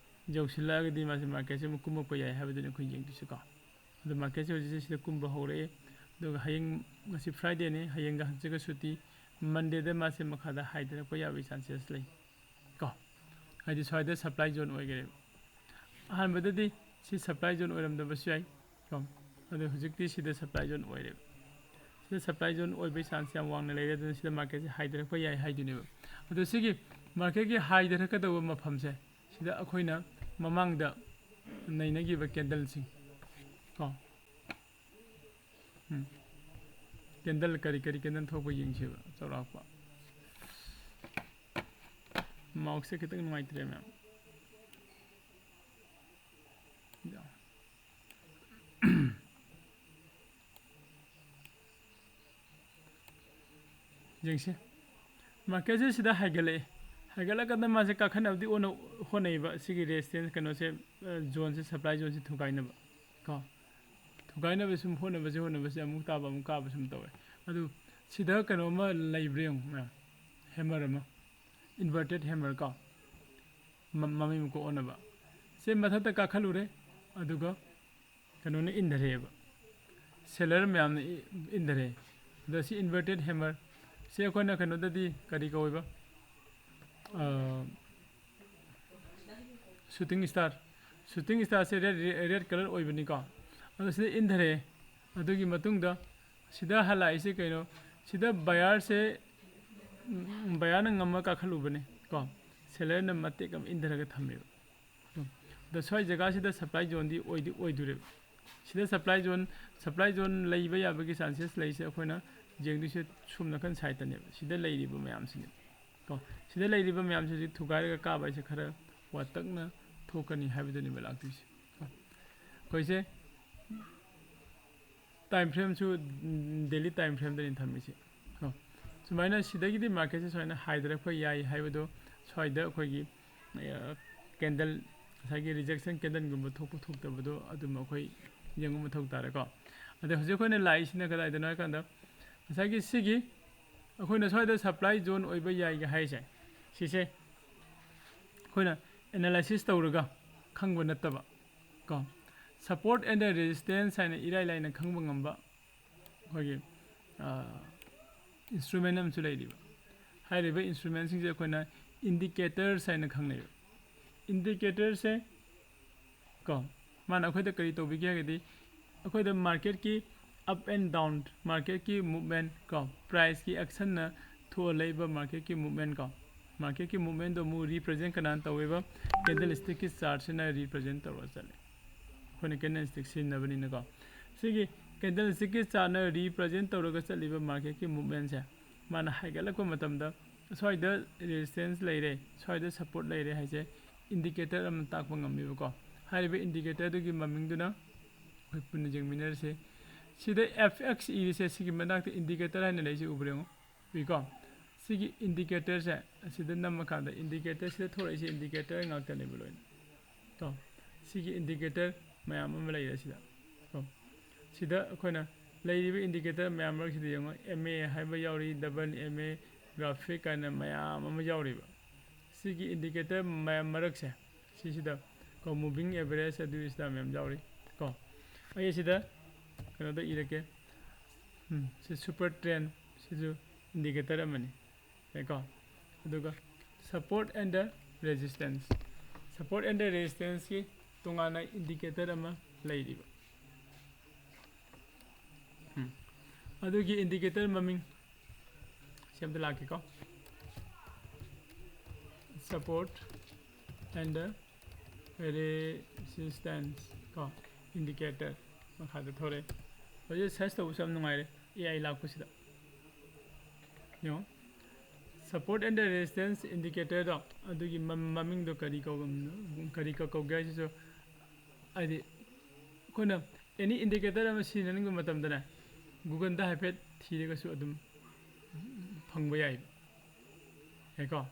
ꯌꯧꯁꯤꯜꯂꯛꯑꯒꯗꯤ ꯃꯥꯁꯦ marketꯁꯦ ꯑꯃꯨꯛ ꯀꯨꯝꯃꯛꯄ ꯌꯥꯏ ꯍꯥꯏꯕꯗꯨꯅꯤ ꯑꯩꯈꯣꯏ ꯌꯦꯡꯗꯣꯏꯁꯦꯀꯣ꯫ ꯑꯗꯣ marketꯁꯦ ꯍꯧꯖꯤꯛꯁꯦ ꯁꯤꯗ ꯀꯨꯝꯕ ꯍꯧꯔꯛꯑꯦ꯫ ꯑꯗꯨꯒ ꯍꯌꯦꯡ, ꯉꯁꯤ Fridayꯅꯤ, ꯍꯌꯦꯡꯒ ꯍꯪꯆꯤꯠꯀ ꯁꯨꯇꯤ, Mondayꯗ ꯃꯥꯁꯦ ꯃꯈꯥꯗ ꯍꯥꯏꯊꯔꯛꯄ ꯌꯥꯕꯒꯤ chances ꯂꯩ ꯀꯣ꯫ ꯍꯥꯏꯗꯤ ꯁ꯭ꯋꯥꯏꯗ supply zone ꯑꯣꯏꯈꯔꯦꯕ꯫ ꯑꯍꯥꯟꯕꯗꯗꯤ ꯁꯤ supply zone ꯑꯣꯏꯔꯝꯗꯕꯁꯨ ꯌꯥꯏ ꯀꯣ꯫ ꯑꯗꯣ ꯍꯧꯖꯤꯛꯇꯤ ꯁꯤꯗ supply zone ꯑꯣꯏꯔꯦꯕ꯫ ꯁꯤꯗ supply zone ꯑꯣꯏꯕꯒꯤ chance ꯌꯥꯝ ꯋꯥꯡꯅ ꯂꯩꯔꯦ, ꯑꯗꯨꯅ ꯁꯤꯗ marketꯁꯦ ꯍꯥꯏꯊꯔꯛꯄ ꯌꯥꯏ ꯍꯥꯏꯗꯣꯏꯅꯦꯕ꯫ ꯑꯗꯣ ꯁꯤꯒꯤ marketꯀꯤ ꯍꯥꯏꯊꯔꯛꯀꯗꯧꯕ ꯃꯐꯝꯁꯦ ꯁꯤꯗ ꯑꯩꯈꯣꯏꯅ ꯃꯃꯥꯡꯗ ꯅꯩꯅꯈꯤꯕ candleꯁꯤꯡ ꯀꯣ, ꯎꯝ꯫ Candle ꯀꯔꯤ ꯀꯔꯤ candle ꯊꯣꯛꯄ ꯌꯦꯡꯁꯦꯕ ꯆꯥꯎꯔꯥꯛꯄ꯫ Mouseꯁꯦ ꯈꯤꯇꯪ ꯅꯨꯡꯉꯥꯏꯇ꯭ꯔꯦ ꯃꯌꯥꯝ꯫ ꯌꯦꯡꯁꯤ꯫ Marketꯁꯦ ꯁꯤꯗ ꯍꯥꯏꯒꯠꯂꯛꯑꯦ꯫ ꯍꯥꯏꯒꯠꯂꯀꯥꯟꯗ ꯃꯥꯁꯦ ꯀꯥꯈꯠꯅꯕꯗꯤ ꯑꯣꯟꯅ-, ꯍꯣꯠꯅꯩꯕ꯫ ꯁꯤꯒꯤ resistance ꯀꯩꯅꯣꯁꯦ, ꯑ, zoneꯁꯦ, supply zoneꯁꯦ ꯊꯨꯒꯥꯏꯅꯕ ꯀꯣ꯫ ꯊꯨꯒꯥꯏꯅꯕ ꯁꯨꯝ ꯍꯣꯠꯅꯕꯁꯦ, ꯍꯣꯠꯅꯕꯁꯦ ꯑꯃꯨꯛ ꯇꯥꯕ, ꯑꯃꯨꯛ ꯀꯥꯕ ꯁꯨꯝ ꯇꯧꯋꯦ꯫ ꯑꯗꯨ ꯁꯤꯗ ꯀꯩꯅꯣ ꯑꯃ ꯂꯩꯕ꯭ꯔꯥ ꯌꯦꯡꯉꯨ ꯃꯌꯥꯝ꯫ Hammer ꯑꯃ꯫ Inverted hammer ꯀꯣ꯫ ꯃ-, ꯃꯃꯤ ꯃꯀꯣꯛ ꯑꯣꯟꯅꯕ꯫ ꯁꯦ ꯃꯊꯛꯇ ꯀꯥꯈꯠꯂꯨꯔꯦ꯫ ꯑꯗꯨꯒ ꯀꯩꯅꯣꯅ ꯏꯟꯊꯔꯛꯑꯦꯕ, seller ꯃꯌꯥꯝꯅ ꯏ-, ꯏꯟꯊꯔꯛꯑꯦ꯫ ꯑꯗ ꯁꯤ inverted hammer ꯁꯦ ꯑꯩꯈꯣꯏꯅ ꯀꯩꯅꯣꯗꯗꯤ ꯀꯔꯤ ꯀꯧꯋꯦꯕ? ꯑ, shooting star, shooting starꯁꯦ red, red colour ꯑꯣꯏꯕꯅꯤꯀꯣ꯫ ꯑꯗꯣ ꯁꯤꯗ ꯏꯟꯊꯔꯛꯑꯦ꯫ ꯑꯗꯨꯒꯤ ꯃꯇꯨꯡꯗ ꯁꯤꯗ ꯍꯜꯂꯛꯏꯁꯦ ꯀꯩꯅꯣ? ꯁꯤꯗ buyerꯁꯦ, ꯎꯝ, buyerꯅ ꯉꯝꯃ ꯀꯥꯈꯠꯂꯨꯕꯅꯦ ꯀꯣ, sellerꯅ ꯃꯇꯦꯛ ꯑꯃ ꯏꯟꯊꯔꯒ ꯊꯝꯃꯦꯕ꯫ ꯑꯗꯣ ꯁ꯭ꯋꯥꯏ ꯖꯒꯥꯁꯤꯗ supply zoneꯗꯤ ꯑꯣꯏꯗꯤ ꯑꯣꯏꯗꯣꯔꯦꯕ꯫ ꯁꯤꯗ supply zone, supply zone ꯂꯩꯕ ꯌꯥꯕꯒꯤ chances ꯂꯩꯁꯦ ꯑꯩꯈꯣꯏꯅ ꯌꯦꯡꯗꯣꯏꯁꯦ ꯁꯨꯝ ꯅꯥꯀꯟ ꯁꯥꯏꯠꯇꯅꯦꯕ, ꯁꯤꯗ ꯂꯩꯔꯤꯕ ꯃꯌꯥꯝꯁꯤꯅꯦ꯫ ꯀꯣ, ꯁꯤꯗ ꯂꯩꯔꯤꯕ ꯃꯌꯥꯝꯁꯦ ꯍꯧꯖꯤꯛ ꯊꯨꯒꯥꯏꯔꯒ ꯀꯥꯕ ꯍꯥꯏꯁꯦ ꯈꯔ ꯋꯥꯇꯛꯅ ꯊꯣꯛꯀꯅꯤ ꯍꯥꯏꯕꯗꯨꯅꯦꯕ ꯂꯥꯛꯇꯣꯏꯁꯦ꯫ ꯀꯣ, ꯑꯩꯈꯣꯏꯁꯦ ꯇꯥꯏꯝ ꯐ꯭ꯔꯦꯝꯁꯨ ꯗꯦꯂꯤ ꯇꯥꯏꯝ ꯐ꯭ꯔꯦꯝꯗꯅꯤ ꯊꯝꯃꯤꯁꯦ꯫ ꯀꯣ, ꯁꯨꯃꯥꯏꯅ ꯁꯤꯗꯒꯤꯗꯤ ꯃꯥꯔꯀꯦꯠꯁꯦ ꯁꯨꯃꯥꯏꯅ ꯍꯥꯏꯊꯔꯛꯄ ꯌꯥꯏ ꯍꯥꯏꯕꯗꯣ ꯁ꯭ꯋꯥꯏꯗ ꯑꯩꯈꯣꯏꯒꯤ ꯀꯦꯟꯗꯜ, ꯉꯁꯥꯏꯒꯤ ꯔꯤꯖꯦꯛꯁꯟ ꯀꯦꯟꯗꯜꯒꯨꯝꯕ ꯊꯣꯛꯄ ꯊꯣꯛꯇꯕꯗꯣ ꯑꯗꯨꯝ ꯑꯩꯈꯣꯏ ꯌꯦꯡꯕ ꯃꯊꯧ ꯇꯥꯔꯦꯀꯣ꯫ ꯑꯗ ꯍꯧꯖꯤꯛ ꯑꯩꯈꯣꯏꯅ ꯂꯥꯛꯏꯁꯤꯅ ꯀꯗꯥꯏꯗꯅꯣ ꯍꯥꯏ ꯀꯥꯟꯗ, ꯉꯁꯥꯏꯒꯤ ꯁꯤꯒꯤ ꯑꯩꯈꯣꯏꯅ ꯁ꯭ꯋꯥꯏꯗ ꯁꯄ꯭ꯂꯥꯏ ꯖꯣꯟ ꯑꯣꯏꯕ ꯌꯥꯏꯒ ꯍꯥꯏꯁꯦ, ꯁꯤꯁꯦ ꯑꯩꯈꯣꯏꯅ ꯑꯦꯅꯥꯂꯥꯏꯁꯤꯁ ꯇꯧꯔꯒ ꯈꯪꯕ ꯅꯠꯇꯕ ꯀꯣ, support and resistance ꯍꯥꯏꯅ ꯏꯔꯥꯏ ꯂꯥꯏꯅ ꯈꯪꯕ ꯉꯝꯕ ꯑꯩꯈꯣꯏꯒꯤ ꯏꯟꯁꯇ꯭ꯔꯨꯃꯦꯟ ꯑꯃꯁꯨ ꯂꯩꯔꯤꯕ꯫ ꯍꯥꯏꯔꯤꯕ ꯏꯟꯁꯇ꯭ꯔꯨꯃꯦꯟꯁꯤꯡꯁꯦ ꯑꯩꯈꯣꯏꯅ ꯏꯟꯗꯤꯀꯦꯇꯔꯁ ꯍꯥꯏꯅ ꯈꯪꯅꯩꯕ꯫ ꯏꯟꯗꯤꯀꯦꯇꯔꯁꯦ ꯀꯣ, ꯃꯥꯅ ꯑꯩꯈꯣꯏꯗ ꯀꯔꯤ ꯇꯧꯕꯤꯒꯦ ꯍꯥꯏꯔꯒꯗꯤ, ꯑꯩꯈꯣꯏꯗ ꯃꯥꯔꯀꯦꯠꯀꯤ ꯑꯞ ꯑꯦꯟ ꯗꯥꯎꯟ, ꯃꯥꯔꯀꯦꯠꯀꯤ ꯃꯨꯞꯃꯦꯟ ꯀꯣ, ꯄ꯭ꯔꯥꯏꯁꯀꯤ ꯑꯦꯛꯁꯟꯅ ꯊꯣꯛꯍꯜꯂꯛꯏꯕ ꯃꯥꯔꯀꯦꯠꯀꯤ ꯃꯨꯞꯃꯦꯟ ꯀꯣ, ꯃꯥꯔꯀꯦꯠꯀꯤ ꯃꯨꯞꯃꯦꯟꯗꯣ ꯑꯃꯨꯛ ꯔꯤꯄ꯭ꯔꯖꯦꯟ ꯀꯅꯥꯅ ꯇꯧꯋꯦꯕ? ꯀꯦꯟꯗꯜ ꯁ꯭ꯇꯤꯛꯀꯤ ꯆꯥꯔꯠꯁꯤꯅ ꯔꯤꯄ꯭ꯔꯖꯦꯟ ꯇꯧꯔꯒ ꯆꯠꯂꯦ꯫ ꯑꯩꯈꯣꯏꯅ ꯀꯦꯟꯗꯜ ꯁ꯭ꯇꯤꯛ ꯁꯤꯖꯤꯟꯅꯕꯅꯤꯅꯀꯣ, ꯁꯤꯒꯤ ꯀꯦꯟꯗꯜ ꯁ꯭ꯇꯤꯛꯀꯤ ꯆꯥꯔꯠꯅ ꯔꯤꯄ꯭ꯔꯖꯦꯟ ꯇꯧꯔꯒ ꯆꯠꯂꯤꯕ ꯃꯥꯔꯀꯦꯠꯀꯤ ꯃꯨꯞꯃꯦꯟꯁꯦ, ꯃꯥꯅ ꯍꯥꯏꯒꯠꯂꯛꯄ ꯃꯇꯝꯗ ꯁ꯭ꯋꯥꯏꯗ ꯔꯦꯁꯤꯁꯇꯦꯟꯁ ꯂꯩꯔꯦ, ꯁ꯭ꯋꯥꯏꯗ ꯁꯞꯄꯣꯔꯠ ꯂꯩꯔꯦ ꯍꯥꯏꯁꯦ ꯏꯟꯗꯤꯀꯦꯇꯔ ꯑꯃ ꯇꯥꯛꯄ ꯉꯝꯃꯦꯕꯀꯣ꯫ ꯍꯥꯏꯔꯤꯕ ꯏꯟꯗꯤꯀꯦꯇꯔꯗꯨꯒꯤ ꯃꯃꯤꯡꯗꯨꯅ ꯑꯩꯈꯣꯏ ꯄꯨꯟꯅ ꯌꯦꯡꯃꯤꯟꯅꯔꯁꯦ꯫ ꯁꯤꯗ ꯑꯦꯐ ꯑꯦꯛꯁ ꯏꯔꯤꯁꯦ, ꯁꯤꯒꯤ ꯃꯅꯥꯛꯇ ꯏꯟꯗꯤꯀꯦꯇꯔ ꯍꯥꯏꯅ ꯂꯩꯁꯦ ꯎꯕ꯭ꯔꯥ ꯌꯦꯡꯉꯣ꯫ ꯎꯏꯀꯣ? ꯁꯤꯒꯤ ꯏꯟꯗꯤꯀꯦꯇꯔꯁꯦ ꯑꯁꯤꯗ ꯅꯝꯃꯀꯥꯟꯗ ꯏꯟꯗꯤꯀꯦꯇꯔꯁꯤꯗ ꯊꯣꯛꯂꯛꯏꯁꯦ ꯏꯟꯗꯤꯀꯦꯇꯔ ꯉꯥꯛꯇꯅꯦꯕ ꯂꯣꯏꯅ꯫ ꯀꯣ? ꯁꯤꯒꯤ ꯏꯟꯗꯤꯀꯦꯇꯔ ꯃꯌꯥꯝ ꯑꯃ ꯂꯩꯔꯦ ꯁꯤꯗ꯫ ꯀꯣ? ꯁꯤꯗ ꯑꯩꯈꯣꯏꯅ ꯂꯩꯔꯤꯕ ꯏꯟꯗꯤꯀꯦꯇꯔ ꯃꯌꯥꯝ ꯃꯔꯛꯁꯤꯗ ꯌꯦꯡꯉꯣ, ꯑꯦꯝ ꯑꯦ ꯍꯥꯏꯕ ꯌꯥꯎꯔꯤ, ꯗꯕꯜ ꯑꯦꯝ ꯑꯦ, ꯒ꯭ꯔꯥꯐꯤꯛ ꯀꯥꯏꯅ ꯃꯌꯥꯝ ꯑꯃ ꯌꯥꯎꯔꯤꯕ꯫ ꯁꯤꯒꯤ ꯏꯟꯗꯤꯀꯦꯇꯔ ꯃꯌꯥꯝ ꯃꯔꯛꯁꯦ, ꯁꯤꯁꯤꯗ ꯀꯣ, moving average ꯑꯗꯨ ꯁꯤꯗ ꯃꯌꯥꯝ ꯌꯥꯎꯔꯤ ꯀꯣ꯫ ꯑꯩ ꯁꯤꯗ ꯀꯩꯅꯣꯗ ꯏꯔꯛꯀꯦ꯫ ꯎꯝ, ꯁꯤ super trend, ꯁꯤꯁꯨ ꯏꯟꯗꯤꯀꯦꯇꯔ ꯑꯃꯅꯤ꯫ ꯌꯥꯏꯀꯣ? ꯑꯗꯨꯒ support and the resistance, support and the resistanceꯀꯤ ꯇꯣꯉꯥꯟꯅ ꯏꯟꯗꯤꯀꯦꯇꯔ ꯑꯃ ꯂꯩꯔꯤꯕ꯫ ꯎꯝ꯫ ꯑꯗꯨꯒꯤ ꯏꯟꯗꯤꯀꯦꯇꯔ ꯃꯃꯤꯡ ꯁꯤ ꯑꯝꯇ ꯂꯥꯛꯀꯦꯀꯣ꯫ Support and the resistance ꯀꯣ, ꯏꯟꯗꯤꯀꯦꯇꯔ ꯃꯈꯥꯗ ꯊꯣꯔꯛꯑꯦ꯫ ꯍꯧꯖꯤꯛ ꯁꯔꯁ ꯇꯧꯕꯁꯨ ꯌꯥꯝ ꯅꯨꯡꯉꯥꯏꯔꯦ, ꯑꯦ ꯑꯥꯏ ꯂꯥꯛꯄꯁꯤꯗ꯫ ꯌꯦꯡꯉꯣ, support and resistance indicator ꯗꯣ, ꯑꯗꯨꯒꯤ ꯃ- ꯃꯃꯤꯡꯗꯣ ꯀꯔꯤ ꯀꯧꯒ- ꯀꯔꯤ ꯀ- ꯀꯧꯒꯦ ꯍꯥꯏꯁꯤꯁꯨ, ꯍꯥꯏꯗꯤ ꯑꯩꯈꯣꯏꯅ any indicator ꯑꯃ ꯁꯤꯖꯤꯟꯅꯅꯤꯡꯕ ꯃꯇꯝꯗꯅꯦ, Google ꯗ ꯍꯥꯏꯐꯦꯠ ꯊꯤꯔꯒꯁꯨ ꯑꯗꯨꯝ ꯐꯪꯕ ꯌꯥꯏꯕ꯫ ꯌꯥꯏꯀꯣ?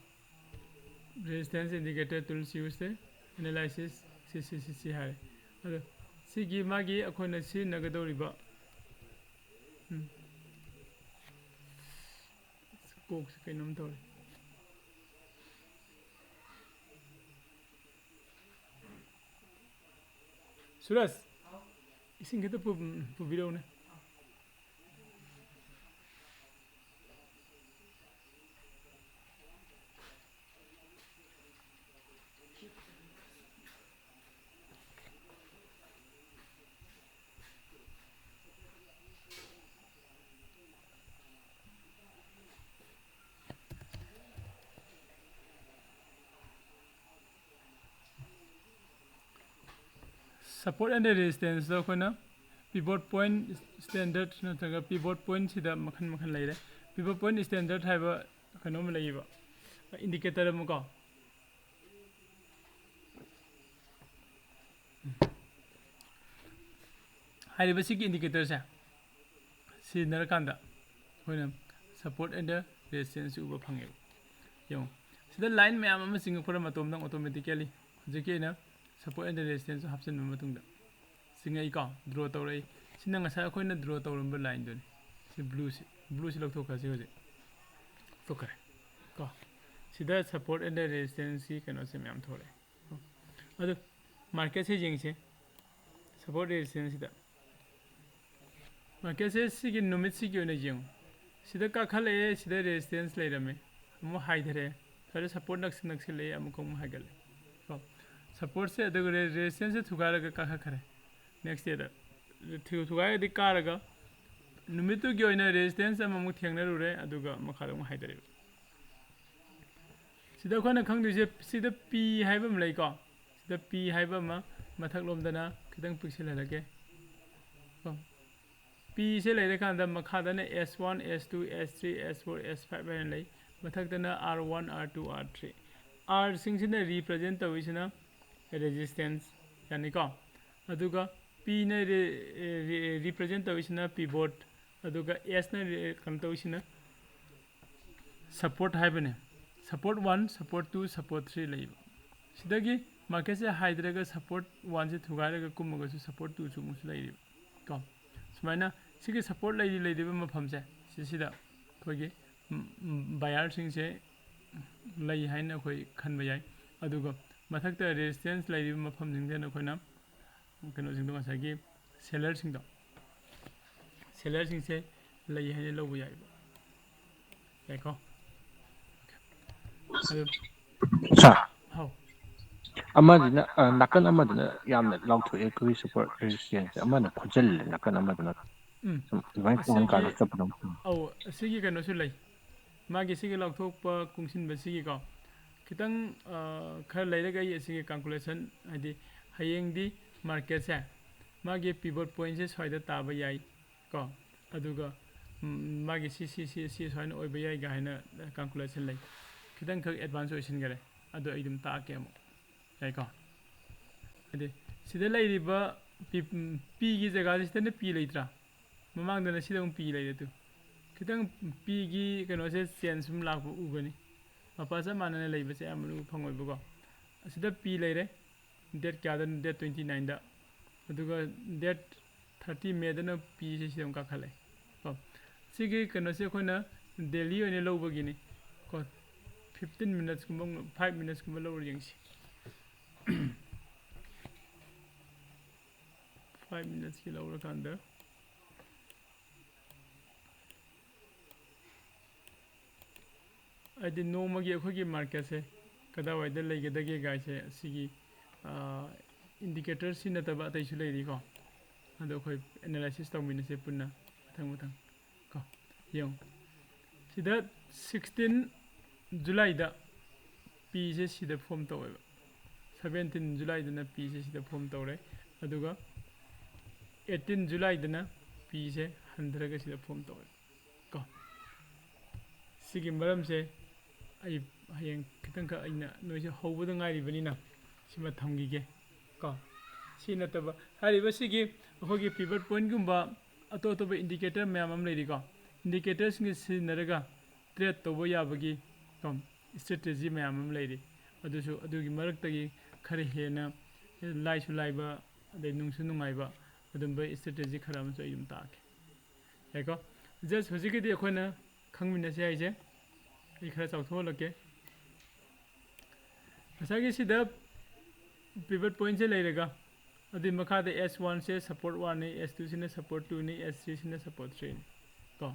Resistance indicator tools used analysis, ꯁꯤ ꯁꯤ ꯁꯤ ꯁꯤ ꯍꯥꯏꯔꯦ꯫ ꯑꯗꯣ ꯁꯤꯒꯤ ꯃꯥꯒꯤ ꯑꯩꯈꯣꯏꯅ ꯁꯤꯖꯤꯟꯅꯒꯗꯧꯔꯤꯕ, ꯎꯝ, ꯀꯣꯛꯁꯦ ꯀꯩꯅꯣꯝ ꯇꯧꯔꯦ꯫ ꯁꯨꯔꯖ, ꯏꯁꯤꯡ ꯈꯤꯇ ꯄꯨ- ꯄꯨꯕꯤꯔꯛꯎꯅꯦ꯫ Support and resistance ꯗꯣ ꯑꯩꯈꯣꯏꯅ pivot point standard ꯅꯠꯇ꯭ꯔꯒ pivot point ꯁꯤꯗ ꯃꯈꯜ ꯃꯈꯜ ꯂꯩꯔꯦ꯫ Pivot point standard ꯍꯥꯏꯕ ꯀꯩꯅꯣꯝ ꯂꯩꯌꯦꯕ, indicator ꯑꯃꯀꯣ꯫ ꯍꯥꯏꯔꯤꯕ ꯁꯤꯒꯤ indicator ꯁꯦ ꯁꯤꯖꯤꯟꯅꯔꯀꯥꯟꯗ ꯑꯩꯈꯣꯏꯅ support and resistance ꯎꯕ ꯐꯪꯉꯦꯕ꯫ ꯌꯦꯡꯉꯣ, ꯁꯤꯗ line ꯃꯌꯥꯝ ꯑꯃ ꯆꯤꯡꯉꯛꯄꯗ ꯃꯇꯣꯝꯗꯪ automatically ꯍꯧꯖꯤꯛꯀꯤ ꯑꯩꯅ support and resistance ꯍꯥꯞꯆꯤꯟꯕ ꯃꯇꯨꯡꯗ ꯆꯤꯡꯉꯛꯏꯀꯣ, draw ꯇꯧꯔꯛꯏ꯫ ꯁꯤꯅ ꯉꯁꯥꯏ ꯑꯩꯈꯣꯏꯅ draw ꯇꯧꯔꯝꯕ line ꯗꯨꯅꯤ꯫ ꯁꯤ blue ꯁꯤ, blue ꯁꯤ ꯂꯧꯊꯣꯛꯈ꯭ꯔꯁꯤ ꯍꯧꯖꯤꯛ꯫ ꯂꯧꯊꯣꯛꯈ꯭ꯔꯦ ꯀꯣ꯫ ꯁꯤꯗ support and resistance ꯀꯤ ꯀꯩꯅꯣꯁꯦ ꯃꯌꯥꯝ ꯊꯣꯛꯂꯛꯑꯦ꯫ ꯑꯗꯨ market ꯁꯦ ꯌꯦꯡꯁꯦ꯫ Support resistance ꯁꯤꯗ꯫ Market ꯁꯦ ꯁꯤꯒꯤ ꯅꯨꯃꯤꯠꯁꯤꯒꯤ ꯑꯣꯏꯅ ꯌꯦꯡꯉꯨ꯫ ꯁꯤꯗ ꯀꯥꯈꯠꯂꯛꯑꯦ, ꯁꯤꯗ resistance ꯂꯩꯔꯝꯃꯦ꯫ ꯑꯃꯨꯛ ꯍꯥꯏꯊꯔꯦ꯫ ꯁ꯭ꯋꯥꯏꯗ support ꯅꯛꯁ-, ꯅꯛꯁꯤꯜꯂꯛꯑꯦ, ꯑꯃꯨꯛꯀ ꯑꯃꯨꯛ ꯍꯥꯏꯒꯠꯂꯦ꯫ ꯀꯣ꯫ Support ꯁꯦ ꯑꯗꯨꯒ ꯔꯦ-, resistance ꯁꯦ ꯊꯨꯒꯥꯏꯔꯒ ꯀꯥꯈꯠꯈ꯭ꯔꯦ꯫ Next day ꯗ꯫ ꯊꯨ-, ꯊꯨꯒꯥꯏꯔꯒꯗꯤ ꯀꯥꯔꯒ ꯅꯨꯃꯤꯠꯇꯨꯒꯤ ꯑꯣꯏꯅ resistance ꯑꯃꯃꯨꯛ ꯊꯦꯡꯅꯔꯨꯔꯦ, ꯑꯗꯨꯒ ꯃꯈꯥꯗ ꯑꯃꯨꯛ ꯍꯥꯏꯊꯔꯛꯑꯦ꯫ ꯁꯤꯗ ꯑꯩꯈꯣꯏꯅ ꯈꯪꯗꯣꯏꯁꯦ, ꯁꯤꯗ P ꯍꯥꯏꯕ ꯑꯃ ꯂꯩꯀꯣ꯫ ꯁꯤꯗ P ꯍꯥꯏꯕ ꯑꯃ ꯃꯊꯛꯂꯣꯝꯗꯅ ꯈꯤꯇꯪ ꯄꯤꯛꯁꯤꯜꯍꯜꯂꯒꯦ꯫ ꯀꯣ꯫ Pꯁꯦ ꯂꯩꯔꯀꯥꯟꯗ ꯃꯈꯥꯗꯅ S one, S two, S three, S four, S five ꯍꯥꯏꯅ ꯂꯩ꯫ ꯃꯊꯛꯇꯅ R one, R two, R three꯫ Rꯁꯤꯡꯁꯤꯅ represent ꯇꯧꯔꯤꯁꯤꯅ resistance, ꯌꯥꯅꯤꯀꯣ? ꯑꯗꯨꯒ Pꯅ represent ꯇꯧꯔꯤꯁꯤꯅ pivot, ꯑꯗꯨꯒ Sꯅ ꯀꯩꯅꯣ ꯇꯧꯔꯤꯁꯤꯅ support ꯍꯥꯏꯕꯅꯦ꯫ Support one, support two, support three ꯂꯩꯕ꯫ ꯁꯤꯗꯒꯤ marketꯁꯦ ꯍꯥꯏꯊꯔꯒ support oneꯁꯦ ꯊꯨꯒꯥꯏꯔꯒ ꯀꯨꯝꯃꯒꯁꯨ support twoꯁꯨ ꯑꯃꯨꯛꯁꯨ ꯂꯩꯔꯤꯕ ꯀꯣ꯫ ꯁꯨꯃꯥꯏꯅ ꯁꯤꯒꯤ support ꯂꯩꯔꯤ, ꯂꯩꯔꯤꯕ ꯃꯐꯝꯁꯦ ꯁꯤꯁꯤꯗ ꯑꯩꯈꯣꯏꯒꯤ buyerꯁꯤꯡꯁꯦ ꯂꯩ ꯍꯥꯏꯅ ꯑꯩꯈꯣꯏ ꯈꯟꯕ ꯌꯥꯏ꯫ ꯑꯗꯨꯒ ꯃꯊꯛꯇ resistance ꯂꯩꯔꯤꯕ ꯃꯐꯝꯁꯤꯡꯁꯤꯅ ꯑꯩꯈꯣꯏꯅ ꯀꯩꯅꯣꯁꯤꯡꯗꯣ, ꯉꯁꯥꯏꯒꯤ sellerꯁꯤꯡꯗꯣ, sellerꯁꯤꯡꯁꯦ ꯂꯩ ꯍꯥꯏꯅ ꯂꯧꯕ ꯌꯥꯏꯕ꯫ ꯌꯥꯏꯀꯣ? ꯑꯗꯨ ꯁꯥ ꯍꯥꯎ꯫ ꯑꯃꯗꯨꯅ ꯑ, ꯅꯥꯀꯟ ꯑꯃꯗꯨꯅ ꯌꯥꯝꯅ ꯂꯥꯎꯊꯣꯛꯑꯦ ꯑꯩꯈꯣꯏꯒꯤ super resistance ꯑꯃꯅ ꯈꯨꯠꯆꯜꯂꯦ ꯅꯥꯀꯟ ꯑꯃꯗꯨꯅ꯫ ꯎꯝ꯫ ꯁꯨꯝ ꯑꯗꯨꯃꯥꯏꯅ ꯑꯁꯤꯒꯤ ꯇꯣꯡꯉꯀꯥꯟꯗ ꯆꯠꯄꯗꯣ꯫ ꯎꯝ꯫ ꯑꯧ, ꯑꯁꯤꯒꯤ ꯀꯩꯅꯣꯁꯨ ꯂꯩ꯫ ꯃꯥꯒꯤ ꯁꯤꯒꯤ ꯂꯥꯎꯊꯣꯛꯄ ꯀꯨꯡꯁꯤꯟꯕꯁꯤꯒꯤꯀꯣ, ꯈꯤꯇꯪ ꯑ, ꯈꯔ ꯂꯩꯔꯒ ꯑꯩ ꯑꯁꯤꯒꯤ calculation, ꯍꯥꯏꯗꯤ ꯍꯌꯦꯡꯗꯤ marketꯁꯦ ꯃꯥꯒꯤ pivot pointꯁꯦ ꯁ꯭ꯋꯥꯏꯗ ꯇꯥꯕ ꯌꯥꯏ ꯀꯣ, ꯑꯗꯨꯒ ꯎꯝ, ꯃꯥꯒꯤ ꯁꯤ ꯁꯤ ꯁꯤ ꯁꯤ ꯁꯨꯃꯥꯏꯅ ꯑꯣꯏꯕ ꯌꯥꯏ ꯀꯥꯏꯅ calculation ꯂꯩ꯫ ꯈꯤꯇꯪꯈꯛ advance ꯑꯣꯏꯁꯤꯟꯈꯔꯦ, ꯑꯗꯣ ꯑꯩ ꯑꯗꯨꯝ ꯇꯥꯛꯀꯦ ꯑꯃꯨꯛ꯫ ꯌꯥꯏꯀꯣ? ꯍꯥꯏꯗꯤ ꯁꯤꯗ ꯂꯩꯔꯤꯕ P, Pꯒꯤ ꯖꯒꯥꯁꯤꯗꯅ P ꯂꯩꯇ꯭ꯔꯥ? ꯃꯃꯥꯡꯗꯅ ꯁꯤꯗ ꯑꯃꯨꯛ P ꯂꯩꯔꯦ꯫ ꯑꯗꯨ ꯈꯤꯇꯪ Pꯒꯤ ꯀꯩꯅꯣꯁꯦ change ꯁꯨꯝ ꯂꯥꯛꯄ ꯎꯒꯅꯤ꯫ ꯃꯄꯥ ꯆꯞ ꯃꯥꯟꯅꯅ ꯂꯩꯕꯁꯦ ꯑꯌꯥꯝꯕꯅ ꯎꯕ ꯐꯪꯉꯣꯏꯕꯀꯣ꯫ ꯑꯁꯤꯗ P ꯂꯩꯔꯦ, date ꯀꯌꯥꯗꯅꯣ? Date twenty nineꯗ꯫ ꯑꯗꯨꯒ date thirty Mayꯗꯅ Pꯁꯦ ꯁꯤꯗ ꯑꯃꯨꯛ ꯀꯥꯈꯠꯂꯛꯑꯦ ꯀꯣ꯫ ꯁꯤꯒꯤ ꯀꯩꯅꯣꯁꯦ ꯑꯩꯈꯣꯏꯅ daily ꯑꯣꯏꯅ ꯂꯧꯕꯒꯤꯅꯤ ꯀꯣ꯫ Fifteen minutesꯀꯨꯝꯕ, five minutesꯀꯨꯝꯕ ꯂꯧꯔ ꯌꯦꯡꯁꯤ꯫ Five minutesꯀꯤ ꯂꯧꯔꯀꯥꯟꯗ ꯍꯥꯏꯗꯤ ꯅꯣꯡꯃꯒꯤ ꯑꯩꯈꯣꯏꯒꯤ marketꯁꯦ ꯀꯗꯥꯏꯋꯥꯏꯗ ꯂꯩꯒꯗꯒꯦ ꯒꯥꯏꯁꯦ ꯑꯁꯤꯒꯤ indicator ꯁꯤ ꯅꯠꯇꯕ ꯑꯇꯩꯁꯨ ꯂꯩꯔꯤꯀꯣ꯫ ꯑꯗꯣ ꯑꯩꯈꯣꯏ analysis ꯇꯧꯃꯤꯟꯅꯁꯦ ꯄꯨꯟꯅ ꯃꯊꯪ ꯃꯊꯪ ꯀꯣ꯫ ꯌꯦꯡꯉꯨ, ꯁꯤꯗ sixteen Julyꯗ Pꯁꯦ ꯁꯤꯗ form ꯇꯧꯋꯦꯕ꯫ Seventeen Julyꯗꯅ Pꯁꯦ ꯁꯤꯗ form ꯇꯧꯔꯦ꯫ ꯑꯗꯨꯒ eighteen Julyꯗꯅ P ꯄꯤꯁꯦ ꯍꯟꯊꯔꯒ ꯁꯤꯗ ꯐꯣꯝ ꯇꯧꯋꯦ ꯀꯣ꯫ ꯁꯤꯒꯤ ꯃꯔꯝꯁꯦ ꯑꯩ ꯍꯌꯦꯡ ꯈꯤꯇꯪꯈꯛ ꯑꯩꯅ ꯅꯣꯏꯁꯦ ꯍꯧꯕꯗ ꯉꯥꯏꯔꯤꯕꯅꯤꯅ ꯁꯤꯃ ꯊꯝꯈꯤꯒꯦ ꯀꯣ꯫ ꯁꯤ ꯅꯠꯇꯕ ꯍꯥꯏꯔꯤꯕ ꯁꯤꯒꯤ ꯑꯩꯈꯣꯏꯒꯤ ꯄꯤꯚꯠ ꯄꯣꯏꯟꯒꯨꯝꯕ ꯑꯇꯣꯞ ꯑꯇꯣꯞꯄ ꯏꯟꯗꯤꯀꯦꯇꯔ ꯃꯌꯥꯝ ꯑꯃ ꯂꯩꯔꯤꯀꯣ꯫ ꯏꯟꯗꯤꯀꯦꯇꯔꯁꯤꯡꯁꯦ ꯁꯤꯖꯤꯟꯅꯔꯒ ꯇ꯭ꯔꯦꯠ ꯇꯧꯕ ꯌꯥꯕꯒꯤ ꯀꯣ ꯏꯁꯇ꯭ꯔꯦꯇꯦꯖꯤ ꯃꯌꯥꯝ ꯑꯃ ꯂꯩꯔꯤ꯫ ꯑꯗꯨꯁꯨ ꯑꯗꯨꯒꯤ ꯃꯔꯛꯇꯒꯤ ꯈꯔ ꯍꯦꯟꯅ ꯂꯥꯏꯁꯨ ꯂꯥꯏꯕ ꯑꯗꯩ ꯅꯨꯡꯁꯨ ꯅꯨꯡꯉꯥꯏꯕ ꯑꯗꯨꯝꯕ ꯏꯁꯇ꯭ꯔꯦꯇꯦꯖꯤ ꯈꯔ ꯑꯃꯁꯨ ꯑꯩ ꯑꯗꯨꯝ ꯇꯥꯛꯀꯦ꯫ ꯌꯥꯏꯀꯣ? ꯖꯁ ꯍꯧꯖꯤꯛꯀꯤꯗꯤ ꯑꯩꯈꯣꯏꯅ ꯈꯪꯃꯤꯟꯅꯁꯤ ꯍꯥꯏꯁꯦ꯫ ꯑꯩ ꯈꯔ ꯆꯥꯎꯊꯣꯛꯍꯜꯂꯛꯀꯦ꯫ ꯉꯁꯥꯏꯒꯤ ꯁꯤꯗ ꯄꯤꯚꯠ ꯄꯣꯏꯟꯁꯦ ꯂꯩꯔꯒ ꯑꯗꯨꯒꯤ ꯃꯈꯥꯗ ꯑꯦꯁ ꯋꯥꯟꯁꯦ ꯁꯞꯄꯣꯔꯠ ꯋꯥꯟꯅꯤ, ꯑꯦꯁ ꯇꯨꯁꯤꯅ ꯁꯞꯄꯣꯔꯠ ꯇꯨꯅꯤ, ꯑꯦꯁ ꯊ꯭ꯔꯤꯁꯤꯅ ꯁꯞꯄꯣꯔꯠ ꯊ꯭ꯔꯤꯅꯤ ꯀꯣ꯫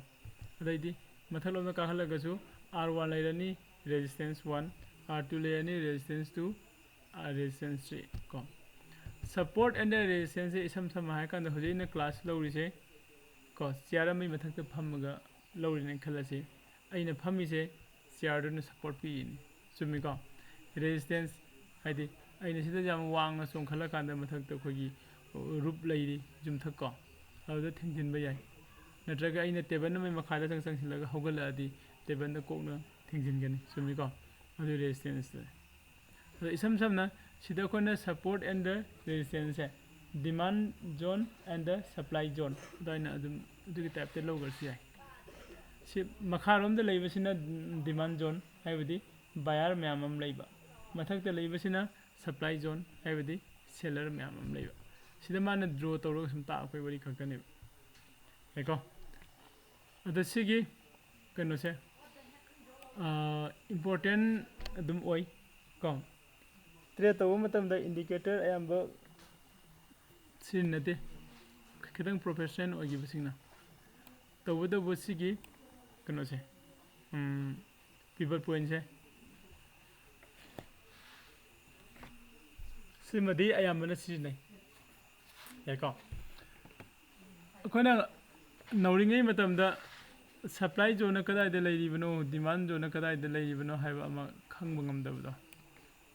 ꯑꯗꯩꯗꯤ ꯃꯊꯛꯂꯣꯝꯗ ꯀꯥꯈꯠꯂꯒꯁꯨ ꯑꯥꯔ ꯋꯥꯟ ꯂꯩꯔꯅꯤ, ꯔꯦꯖꯤꯁꯇꯦꯟꯁ ꯋꯥꯟ, ꯑꯥꯔ ꯇꯨ ꯂꯩꯔꯅꯤ, ꯔꯦꯖꯤꯁꯇꯦꯟꯁ ꯇꯨ, ꯔꯦꯖꯤꯁꯇꯦꯟꯁ ꯊ꯭ꯔꯤ ꯀꯣ꯫ ꯁꯞꯄꯣꯔꯠ ꯑꯦꯟ ꯗ ꯔꯦꯖꯤꯁꯇꯦꯟꯁꯁꯦ ꯏꯁꯝ ꯁꯝꯅ ꯍꯥꯏꯔꯀꯥꯟꯗ ꯍꯧꯖꯤꯛ ꯑꯩꯅ ꯀ꯭ꯂꯥꯁ ꯂꯧꯔꯤꯁꯦ ꯀꯣ, ꯆꯤꯌꯥꯔ ꯑꯃꯒꯤ ꯃꯊꯛꯇ ꯐꯝꯃꯒ ꯂꯧꯔꯤꯅꯦ ꯈꯜꯂꯁꯤ꯫ ꯑꯩꯅ ꯐꯝꯃꯤꯁꯦ ꯆꯤꯌꯥꯔꯗꯨꯅ ꯁꯞꯄꯣꯔꯠ ꯄꯤꯔꯤꯅꯤ, ꯆꯨꯝꯃꯤꯀꯣ? ꯔꯦꯖꯤꯁꯇꯦꯟꯁ ꯍꯥꯏꯗꯤ ꯑꯩꯅ ꯁꯤꯗ ꯌꯥꯝ ꯋꯥꯡꯅ ꯆꯣꯡꯈꯠꯂꯀꯥꯟꯗ ꯃꯊꯛꯇ ꯑꯩꯈꯣꯏꯒꯤ ꯔꯨꯞ ꯂꯩꯔꯤ, ꯌꯨꯝꯊꯛ ꯀꯣ, ꯑꯗꯨꯗ ꯊꯤꯡꯖꯤꯟꯕ ꯌꯥꯏ꯫ ꯅꯠꯇ꯭ꯔꯒ ꯑꯩꯅ ꯇꯦꯕꯜ ꯑꯃꯒꯤ ꯃꯈꯥꯗ ꯆꯪ ꯆꯪꯁꯤꯜꯂꯒ ꯍꯧꯒꯠꯂꯛꯑꯗꯤ ꯇꯦꯕꯜꯗ ꯀꯣꯛꯅ ꯊꯤꯡꯖꯤꯟꯒꯅꯤ, ꯆꯨꯝꯃꯤꯀꯣ? ꯑꯗꯨ ꯔꯦꯖꯤꯁꯇꯦꯟꯁꯇꯨꯅꯤ꯫ ꯑꯗꯣ ꯏꯁꯝ ꯁꯝꯅ ꯁꯤꯗ ꯑꯩꯈꯣꯏꯅ support and the resistanceꯁꯦ demand zone and the supply zone ꯑꯗꯨꯃꯥꯏꯅ ꯑꯗꯨꯝ ꯑꯗꯨꯒꯤ ꯇꯥꯏꯞꯇ ꯂꯧꯈ꯭ꯔꯁꯨ ꯌꯥꯏ꯫ ꯁꯤ ꯃꯈꯥꯔꯣꯝꯗ ꯂꯩꯕꯁꯤꯅ demand zone, ꯍꯥꯏꯕꯗꯤ buyer ꯃꯌꯥꯝ ꯑꯃ ꯂꯩꯕ, ꯃꯊꯛꯇ ꯂꯩꯕꯁꯤꯅ supply zone, ꯍꯥꯏꯕꯗꯤ seller ꯃꯌꯥꯝ ꯑꯃ ꯂꯩꯕ꯫ ꯁꯤꯗ ꯃꯥꯅ draw ꯇꯧꯔꯒ ꯁꯨꯝ ꯇꯥꯛꯄꯒꯤ ꯋꯥꯔꯤ ꯈꯛꯇꯅꯦꯕ꯫ ꯌꯥꯏꯀꯣ? ꯑꯗꯣ ꯁꯤꯒꯤ ꯀꯩꯅꯣꯁꯦ important ꯑꯗꯨꯝ ꯑꯣꯏ ꯀꯣ꯫ ꯇ꯭ꯔꯦꯠ ꯇꯧꯕ ꯃꯇꯝꯗ indicator ꯑꯌꯥꯝꯕ ꯁꯤꯖꯤꯟꯅꯗꯦ, ꯈꯤꯇꯪ professional ꯑꯣꯏꯈꯤꯕꯁꯤꯡꯅ꯫ ꯇꯧꯕꯇꯕꯨ ꯁꯤꯒꯤ ꯀꯩꯅꯣꯁꯦ, pivot pointꯁꯦ, ꯁꯤꯃꯗꯤ ꯑꯌꯥꯝꯕꯅ ꯁꯤꯖꯤꯟꯅꯩ꯫ ꯌꯥꯏꯀꯣ? ꯑꯩꯈꯣꯏꯅ ꯅꯧꯔꯤꯉꯩ ꯃꯇꯝꯗ supply zoneꯅ ꯀꯗꯥꯏꯗ ꯂꯩꯔꯤꯕꯅꯣ, demand zoneꯅ ꯀꯗꯥꯏꯗ ꯂꯩꯔꯤꯕꯅꯣ ꯍꯥꯏꯕ ꯑꯃ ꯈꯪꯕ ꯉꯝꯗꯕꯗꯣ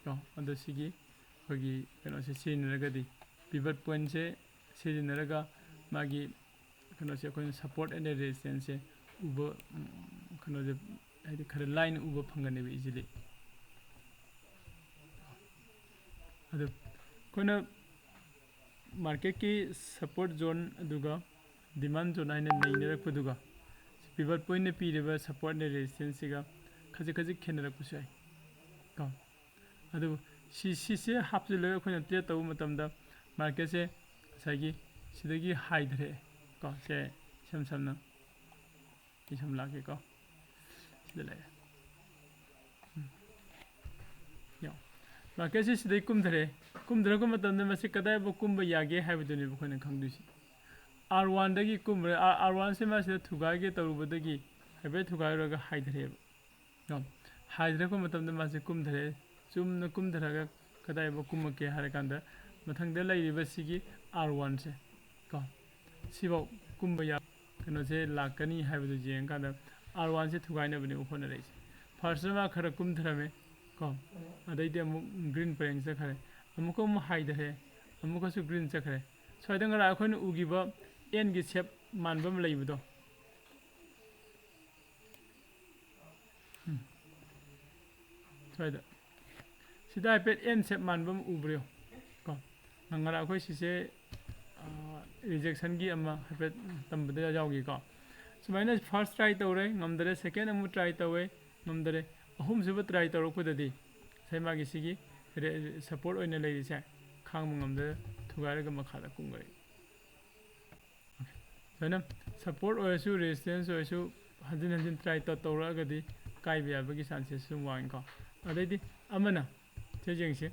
ꯀꯣ꯫ ꯑꯗꯣ ꯁꯤꯒꯤ ꯑꯩꯈꯣꯏꯒꯤ ꯀꯩꯅꯣꯁꯦ ꯁꯤꯖꯤꯟꯅꯔꯒꯗꯤ, pivot pointꯁꯦ ꯁꯤꯖꯤꯟꯅꯔꯒ ꯃꯥꯒꯤ ꯀꯩꯅꯣꯁꯦ ꯑꯩꯈꯣꯏꯅ support and resistanceꯁꯦ ꯎꯕ, ꯎꯝ, ꯀꯩꯅꯣꯁꯦ ꯍꯥꯏꯗꯤ ꯈꯔ ꯂꯥꯏꯅ ꯎꯕ ꯐꯪꯒꯅꯦꯕ, easily꯫ ꯑꯗꯨ ꯑꯩꯈꯣꯏꯅ marketꯀꯤ support zone ꯑꯗꯨꯒ demand zone ꯍꯥꯏꯅ ꯅꯩꯅꯔꯛꯄꯗꯨꯒ, pivot pointꯅ ꯄꯤꯔꯤꯕ support and resistanceꯁꯤꯒ ꯈꯖꯤꯛ ꯈꯖꯤꯛ ꯈꯦꯠꯅꯔꯛꯄꯁꯨ ꯌꯥꯏ ꯀꯣ꯫ ꯑꯗꯨꯕꯨ ꯁꯤ, ꯁꯤꯁꯦ ꯍꯥꯞꯆꯤꯜꯂꯒ ꯑꯩꯈꯣꯏꯅ trade ꯇꯧꯕ ꯃꯇꯝꯗ marketꯁꯦ ꯉꯁꯥꯏꯒꯤ ꯁꯤꯗꯒꯤ ꯍꯥꯏꯊꯔꯛꯑꯦ ꯀꯣ꯫ ꯁꯦ ꯏꯁꯝ ꯁꯝꯅ, ꯏꯁꯝ ꯂꯥꯛꯀꯦꯀꯣ꯫ ꯁꯤꯗ ꯂꯩꯔꯦ꯫ ꯎꯝ꯫ ꯌꯦꯡꯉꯣ꯫ Marketꯁꯦ ꯁꯤꯗꯩ ꯀꯨꯝꯊꯔꯛꯑꯦ꯫ ꯀꯨꯝꯊꯔꯛꯄ ꯃꯇꯝꯗ ꯃꯁꯤ ꯀꯗꯥꯏꯐꯥꯎ ꯀꯨꯝꯕ ꯌꯥꯒꯦ ꯍꯥꯏꯕꯗꯨꯅꯦꯕ ꯑꯩꯈꯣꯏꯅ ꯈꯪꯗꯣꯏꯁꯤ꯫ R oneꯗꯒꯤ ꯀꯨꯝꯈ꯭ꯔꯦ꯫ R, R oneꯁꯦ ꯃꯥ ꯁꯤꯗ ꯊꯨꯒꯥꯏꯒꯦ ꯇꯧꯔꯨꯕꯗꯒꯤ ꯍꯥꯏꯐꯦꯠ ꯊꯨꯒꯥꯏꯔꯨꯔꯒ ꯍꯥꯏꯊꯔꯛꯑꯦꯕ꯫ ꯀꯣ꯫ ꯍꯥꯏꯊꯔꯛꯄ ꯃꯇꯝꯗ ꯃꯥꯁꯦ ꯀꯨꯝꯊꯔꯛꯑꯦ꯫ ꯆꯨꯝꯅ ꯀꯨꯝꯊꯔꯒ ꯀꯗꯥꯏꯐꯥꯎ ꯀꯨꯝꯃꯛꯀꯦ ꯍꯥꯏꯔ ꯀꯥꯟꯗ ꯃꯊꯪꯗ ꯂꯩꯔꯤꯕ ꯁꯤꯒꯤ R oneꯁꯦ ꯀꯣ, ꯁꯤꯐꯥꯎ ꯀꯨꯝꯕ ꯌꯥ-, ꯀꯩꯅꯣꯁꯦ ꯂꯥꯛꯀꯅꯤ ꯍꯥꯏꯕꯗꯨ ꯌꯦꯡꯉꯀꯥꯟꯗ R oneꯁꯦ ꯊꯨꯒꯥꯏꯅꯕꯅꯦꯕ ꯍꯣꯠꯅꯔꯛꯏꯁꯦ꯫ Firstꯇ ꯃꯥ ꯈꯔ ꯀꯨꯝꯊꯔꯝꯃꯦ ꯀꯣ, ꯑꯗꯩꯗꯤ ꯑꯃꯨꯛ green ꯄꯔꯦꯡ ꯆꯠꯈ꯭ꯔꯦ, ꯑꯃꯨꯛꯀ ꯑꯃꯨꯛ ꯍꯥꯏꯊꯔꯦ, ꯑꯃꯨꯛꯀꯁꯨ green ꯆꯠꯈ꯭ꯔꯦ꯫ ꯁ꯭ꯋꯥꯏꯗ ꯉꯔꯥꯡ ꯑꯩꯈꯣꯏꯅ ꯎꯈꯤꯕ Nꯒꯤ shape ꯃꯥꯟꯕ ꯑꯃ ꯂꯩꯕꯗꯣ, ꯎꯝ꯫ ꯁ꯭ꯋꯥꯏꯗ꯫ ꯁꯤꯗ ꯍꯥꯏꯐꯦꯠ N shape ꯃꯥꯟꯕ ꯑꯃ ꯎꯕ꯭ꯔꯣ? ꯀꯣ꯫ ꯉꯔꯥꯡ ꯑꯩꯈꯣꯏ ꯁꯤꯁꯦ, ꯑꯥ, rejectionꯒꯤ ꯑꯃ ꯍꯥꯏꯐꯦꯠ ꯇꯝꯕꯗ ꯌꯥꯎꯈꯤꯀꯣ꯫ ꯁꯨꯃꯥꯏꯅ first try ꯇꯧꯔꯦ, ꯉꯝꯗꯔꯦ, second ꯑꯃꯨꯛ try ꯇꯧꯋꯦ, ꯉꯝꯗꯔꯦ, ꯑꯍꯨꯝꯁꯨꯕ try ꯇꯧꯔꯛꯄꯗꯗꯤ ꯉꯁꯥꯏ ꯃꯥꯒꯤ ꯁꯤꯒꯤ ꯔꯦ-, support ꯑꯣꯏꯅ ꯂꯩꯔꯤꯁꯦ ꯈꯥꯡꯕ ꯉꯝꯗꯔꯦ, ꯊꯨꯒꯥꯏꯔꯒ ꯃꯈꯥꯗ ꯀꯨꯝꯈ꯭ꯔꯦ꯫ ꯁꯨꯃꯥꯏꯅ support ꯑꯣꯏꯔꯁꯨ, resistance ꯑꯣꯏꯔꯁꯨ, ꯍꯟꯖꯤꯟ ꯍꯟꯖꯤꯟ try ꯇꯧ-, ꯇꯧꯔꯛꯑꯒꯗꯤ ꯀꯥꯏꯕ ꯌꯥꯕꯒꯤ chances ꯁꯨꯝ ꯋꯥꯡꯉꯤꯀꯣ꯫ ꯑꯗꯩꯗꯤ ꯑꯃꯅ, ꯁꯤ ꯌꯦꯡꯁꯤ꯫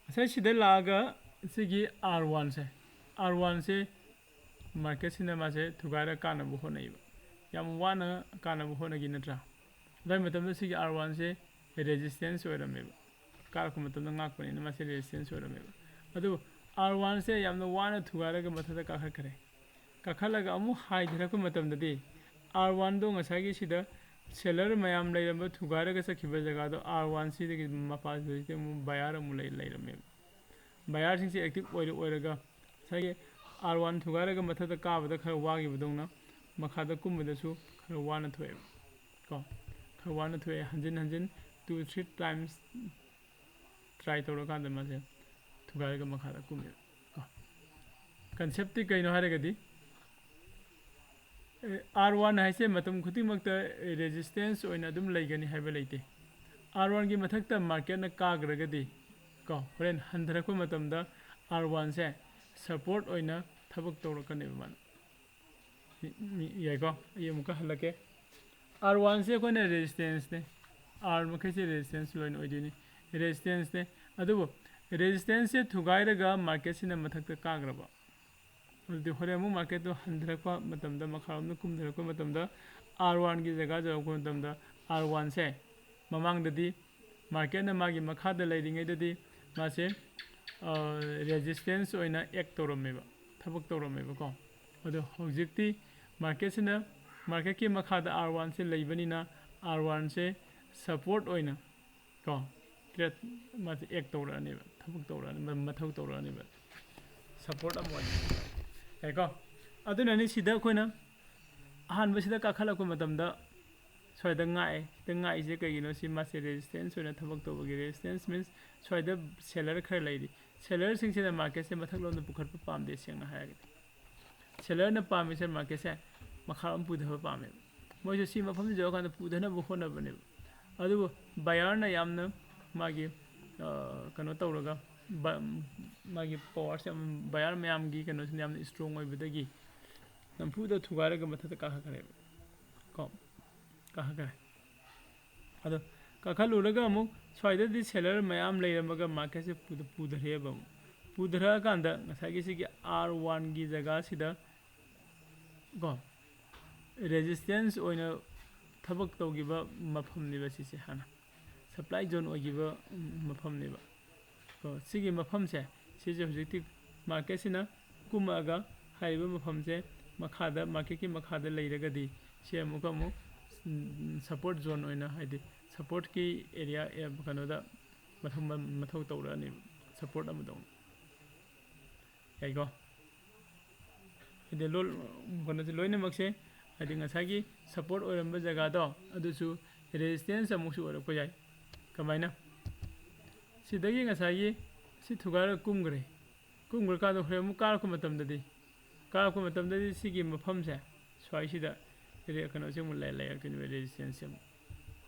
ꯉꯁꯥꯏ ꯁꯤꯗ ꯂꯥꯛꯑꯒ ꯁꯤꯒꯤ R oneꯁꯦ, R oneꯁꯦ marketꯁꯤꯅ ꯃꯥꯁꯦ ꯊꯨꯒꯥꯏꯔ ꯀꯥꯟꯅꯕ ꯍꯣꯠꯅꯩꯕ꯫ ꯌꯥꯝ ꯋꯥꯅ ꯀꯥꯟꯅꯕ ꯍꯣꯠꯅꯈꯤ ꯅꯠꯇ꯭ꯔꯥ? ꯑꯗꯨꯋꯥꯏ ꯃꯇꯝꯗ ꯁꯤꯒꯤ R oneꯁꯦ resistance ꯑꯣꯏꯔꯝꯃꯦꯕ꯫ ꯀꯥꯔꯛꯄ ꯃꯇꯝꯗ ꯉꯥꯛꯄꯅꯤꯅ ꯃꯥꯁꯦ resistance ꯑꯣꯏꯔꯝꯃꯦꯕ꯫ ꯑꯗꯨꯕꯨ R oneꯁꯦ ꯌꯥꯝꯅ ꯋꯥꯅ ꯊꯨꯒꯥꯏꯔꯒ ꯃꯊꯛꯇ ꯀꯥꯈꯠꯈ꯭ꯔꯦ꯫ ꯀꯥꯈꯠꯂꯒ ꯑꯃꯨꯛ ꯍꯥꯏꯊꯔꯛꯄ ꯃꯇꯝꯗꯗꯤ R oneꯗꯣ ꯉꯁꯥꯏꯒꯤ ꯁꯤꯗ seller ꯃꯌꯥꯝ ꯂꯩꯔꯝꯕ ꯊꯨꯒꯥꯏꯔꯒ ꯆꯠꯈꯤꯕ ꯖꯒꯥꯗꯣ R oneꯁꯤꯗꯒꯤ ꯃꯄꯥꯁꯤꯗꯒꯤ ꯑꯃꯨꯛ buyer ꯑꯃꯨꯛ ꯂꯩ-, ꯂꯩꯔꯝꯃꯦꯕ꯫ Buyerꯁꯤꯡꯁꯦ active ꯑꯣꯏꯔ-, ꯑꯣꯏꯔꯒ ꯉꯁꯥꯏꯒꯤ R one ꯊꯨꯒꯥꯏꯔꯒ ꯃꯊꯛꯇ ꯀꯥꯕꯗ ꯈꯔ ꯋꯥꯈꯤꯕꯗꯧꯅ ꯃꯈꯥꯗ ꯀꯨꯝꯕꯗꯁꯨ ꯈꯔ ꯋꯥꯅ ꯊꯣꯛꯑꯦꯕ ꯀꯣ꯫ ꯈꯔ ꯋꯥꯅ ꯊꯣꯛꯑꯦ, ꯍꯟꯖꯤꯟ ꯍꯟꯖꯤꯟ two three times try ꯇꯧꯔꯀꯥꯟꯗ ꯃꯥꯁꯦ ꯊꯨꯒꯥꯏꯔꯒ ꯃꯈꯥꯗ ꯀꯨꯝꯃꯦꯕ ꯀꯣ꯫ Concept ꯇꯤ ꯀꯩꯅꯣ ꯍꯥꯏꯔꯒꯗꯤ, ꯑꯦ, R one ꯍꯥꯏꯁꯦ ꯃꯇꯝ ꯈꯨꯗꯤꯡꯃꯛꯇ resistance ꯑꯣꯏꯅ ꯑꯗꯨꯝ ꯂꯩꯒꯅꯤ ꯍꯥꯏꯕ ꯂꯩꯇꯦ꯫ R one ꯒꯤ ꯃꯊꯛꯇ market ꯅ ꯀꯥꯈ꯭ꯔꯒꯗꯤ ꯀꯣ, ꯍꯣꯔꯦꯟ ꯍꯟꯊꯔꯛꯄ ꯃꯇꯝꯗ R one ꯁꯦ support ꯑꯣꯏꯅ ꯊꯕꯛ ꯇꯧꯔꯛꯀꯅꯦꯕ ꯃꯥꯅ꯫ ꯃꯤ-, ꯃꯤ-, ꯌꯥꯏꯀꯣ? ꯑꯩ ꯑꯃꯨꯛꯀ ꯍꯜꯂꯛꯀꯦ꯫ R one ꯁꯦ ꯑꯩꯈꯣꯏꯅ resistance ꯅꯦ꯫ R ꯃꯈꯩꯁꯦ resistance ꯂꯣꯏꯅ ꯑꯣꯏꯗꯣꯏꯅꯤ꯫ Resistance ꯅꯦ꯫ ꯑꯗꯨꯕꯨ resistance ꯁꯦ ꯊꯨꯒꯥꯏꯔꯒ market ꯁꯤꯅ ꯃꯊꯛꯇ ꯀꯥꯈ꯭ꯔꯕ, ꯑꯗꯨꯗꯤ ꯍꯣꯔꯦꯟ ꯑꯃꯨꯛ market ꯇꯣ ꯍꯟꯊꯔꯛꯄ ꯃꯇꯝꯗ, ꯃꯈꯥꯔꯣꯝꯗ ꯀꯨꯝꯊꯔꯛꯄ ꯃꯇꯝꯗ R one ꯒꯤ ꯖꯒꯥ ꯌꯧꯔꯛꯄ ꯃꯇꯝꯗ R one ꯁꯦ ꯃꯃꯥꯡꯗꯗꯤ market ꯅ ꯃꯥꯒꯤ ꯃꯈꯥꯗ ꯂꯩꯔꯤꯉꯩꯗꯗꯤ ꯃꯥꯁꯦ, ꯑ, resistance ꯑꯣꯏꯅ act ꯇꯧꯔꯝꯃꯦꯕ, ꯊꯕꯛ ꯇꯧꯔꯝꯃꯦꯕꯀꯣ꯫ ꯑꯗꯣ ꯍꯧꯖꯤꯛꯇꯤ market ꯁꯤꯅ, market ꯀꯤ ꯃꯈꯥꯗ R one ꯁꯦ ꯂꯩꯕꯅꯤꯅ R one ꯁꯦ support ꯑꯣꯏꯅ ꯀꯣ, trade ꯃꯥꯁꯦ act ꯇꯧꯔꯛꯑꯅꯦꯕ, ꯊꯕꯛ ꯇꯧꯔꯛꯑꯅꯤ, ꯃ-, ꯃꯊꯧ ꯇꯧꯔꯛꯑꯅꯦꯕ, support ꯑꯃ ꯑꯣꯏꯅ꯫ ꯌꯥꯏꯀꯣ? ꯑꯗꯨꯅꯅꯤ ꯁꯤꯗ ꯑꯩꯈꯣꯏꯅ ꯑꯍꯥꯟꯕꯁꯤꯗ ꯀꯥꯈꯠꯂꯛꯄ ꯃꯇꯝꯗ ꯁ꯭ꯋꯥꯏꯗ ꯉꯥꯛꯑꯦ꯫ ꯁꯤꯗ ꯉꯥꯛꯏꯁꯦ ꯀꯩꯒꯤꯅꯣ? ꯁꯤ ꯃꯥꯁꯦ resistance ꯑꯣꯏꯅ ꯊꯕꯛ ꯇꯧꯕꯒꯤ, resistance means ꯁ꯭ꯋꯥꯏꯗ seller ꯈꯔ ꯂꯩꯔꯤ꯫ Seller ꯁꯤꯡꯁꯤꯅ market ꯁꯦ ꯃꯊꯛꯂꯣꯝꯗ ꯄꯨꯈꯠꯄ ꯄꯥꯝꯗꯦ, ꯁꯦꯡꯅ ꯍꯥꯏꯔꯒꯗꯤ꯫ Seller ꯅ ꯄꯥꯝꯃꯤꯁꯦ market ꯁꯦ ꯃꯈꯥꯔꯣꯝ ꯄꯨꯊꯕ ꯄꯥꯝꯃꯦꯕ꯫ ꯃꯣꯏꯁꯨ ꯁꯤ ꯃꯐꯝꯁꯤ ꯌꯧꯔꯀꯥꯟꯗ ꯄꯨꯊꯅꯕ ꯍꯣꯠꯅꯕꯅꯦꯕ꯫ ꯑꯗꯨꯕꯨ buyer ꯅ ꯌꯥꯝꯅ ꯃꯥꯒꯤ, ꯑ, ꯀꯩꯅꯣ ꯇꯧꯔꯒ, ꯕ-, ꯃꯥꯒꯤ power ꯁꯦ ꯌꯥꯝ, buyer ꯃꯌꯥꯝꯒꯤ ꯀꯩꯅꯣꯁꯤꯅ ꯌꯥꯝꯅ strong ꯑꯣꯏꯕꯗꯒꯤ ꯅꯝꯐꯨꯗ ꯊꯨꯒꯥꯏꯔꯒ ꯃꯊꯛꯇ ꯀꯥꯈꯠꯈ꯭ꯔꯦꯕ ꯀꯣ, ꯀꯥꯈꯠꯈ꯭ꯔꯦ꯫ ꯑꯗꯣ ꯀꯥꯈꯠꯂꯨꯔꯒ ꯑꯃꯨꯛ ꯁ꯭ꯋꯥꯏꯗꯗꯤ seller ꯃꯌꯥꯝ ꯂꯩꯔꯝꯃꯒ market ꯁꯦ ꯄꯨꯗ-, ꯄꯨꯊꯔꯛꯑꯦꯕ ꯑꯃꯨꯛ꯫ ꯄꯨꯊꯔꯛꯑꯀꯥꯟꯗ ꯉꯁꯥꯏꯒꯤ ꯁꯤꯒꯤ R one ꯒꯤ ꯖꯒꯥꯁꯤꯗ ꯀꯣ, resistance ꯑꯣꯏꯅ ꯊꯕꯛ ꯇꯧꯈꯤꯕ ꯃꯐꯝꯅꯦꯕ ꯁꯤꯁꯦ, ꯍꯥꯟꯅ supply zone ꯑꯣꯏꯈꯤꯕ ꯃꯐꯝꯅꯦꯕ꯫ ꯀꯣ, ꯁꯤꯒꯤ ꯃꯐꯝꯁꯦ, ꯁꯤꯁꯦ ꯍꯧꯖꯤꯛꯇꯤ market ꯁꯤꯅ ꯀꯨꯝꯃꯛꯑꯒ ꯍꯥꯏꯔꯤꯕ ꯃꯐꯝꯁꯦ ꯃꯈꯥꯗ, market ꯀꯤ ꯃꯈꯥꯗ ꯂꯩꯔꯒꯗꯤ ꯁꯤ ꯑꯃꯨꯛꯀ ꯑꯃꯨꯛ, ꯎꯝ, support zone ꯑꯣꯏꯅ, ꯍꯥꯏꯗꯤ support ꯀꯤ area, ꯑꯦ, ꯀꯩꯅꯣꯗ ꯃꯊꯧ, ꯃꯊꯧ ꯇꯧꯔꯛꯑꯅꯦꯕ, support ꯑꯃꯗꯧꯅ꯫ ꯌꯥꯏꯀꯣ? ꯍꯥꯏꯗꯤ ꯂꯣ-, ꯀꯩꯅꯣꯁꯦ ꯂꯣꯏꯅꯃꯛꯁꯦ, ꯍꯥꯏꯗꯤ ꯉꯁꯥꯏꯒꯤ ꯁꯄꯣꯔꯠ ꯑꯣꯏꯔꯝꯕ ꯖꯒꯥꯗꯣ ꯑꯗꯨꯁꯨ ꯔꯦꯖꯤꯁꯇꯦꯟꯁ ꯑꯃꯨꯛꯁꯨ ꯑꯣꯏꯔꯛꯄ ꯌꯥꯏ꯫ ꯀꯃꯥꯏꯅ? ꯁꯤꯗꯒꯤ ꯉꯁꯥꯏꯒꯤ ꯁꯤ ꯊꯨꯒꯥꯏꯔꯒ ꯀꯨꯝꯈ꯭ꯔꯦ꯫ ꯀꯨꯝꯈ꯭ꯔꯀꯥꯟꯗ ꯍꯣꯔꯦꯟ ꯑꯃꯨꯛ ꯀꯥꯔꯛꯄ ꯃꯇꯝꯗꯗꯤ, ꯀꯥꯔꯛꯄ ꯃꯇꯝꯗꯗꯤ ꯁꯤꯒꯤ ꯃꯐꯝꯁꯦ ꯁ꯭ꯋꯥꯏꯁꯤꯗ ꯔꯦ-, ꯀꯩꯅꯣꯁꯦ ꯑꯃꯨꯛ ꯂꯩ-, ꯂꯩꯔꯛꯇꯣꯏꯅꯦꯕ, ꯔꯦꯖꯤꯁꯇꯦꯟꯁꯁꯦ ꯑꯃꯨꯛ꯫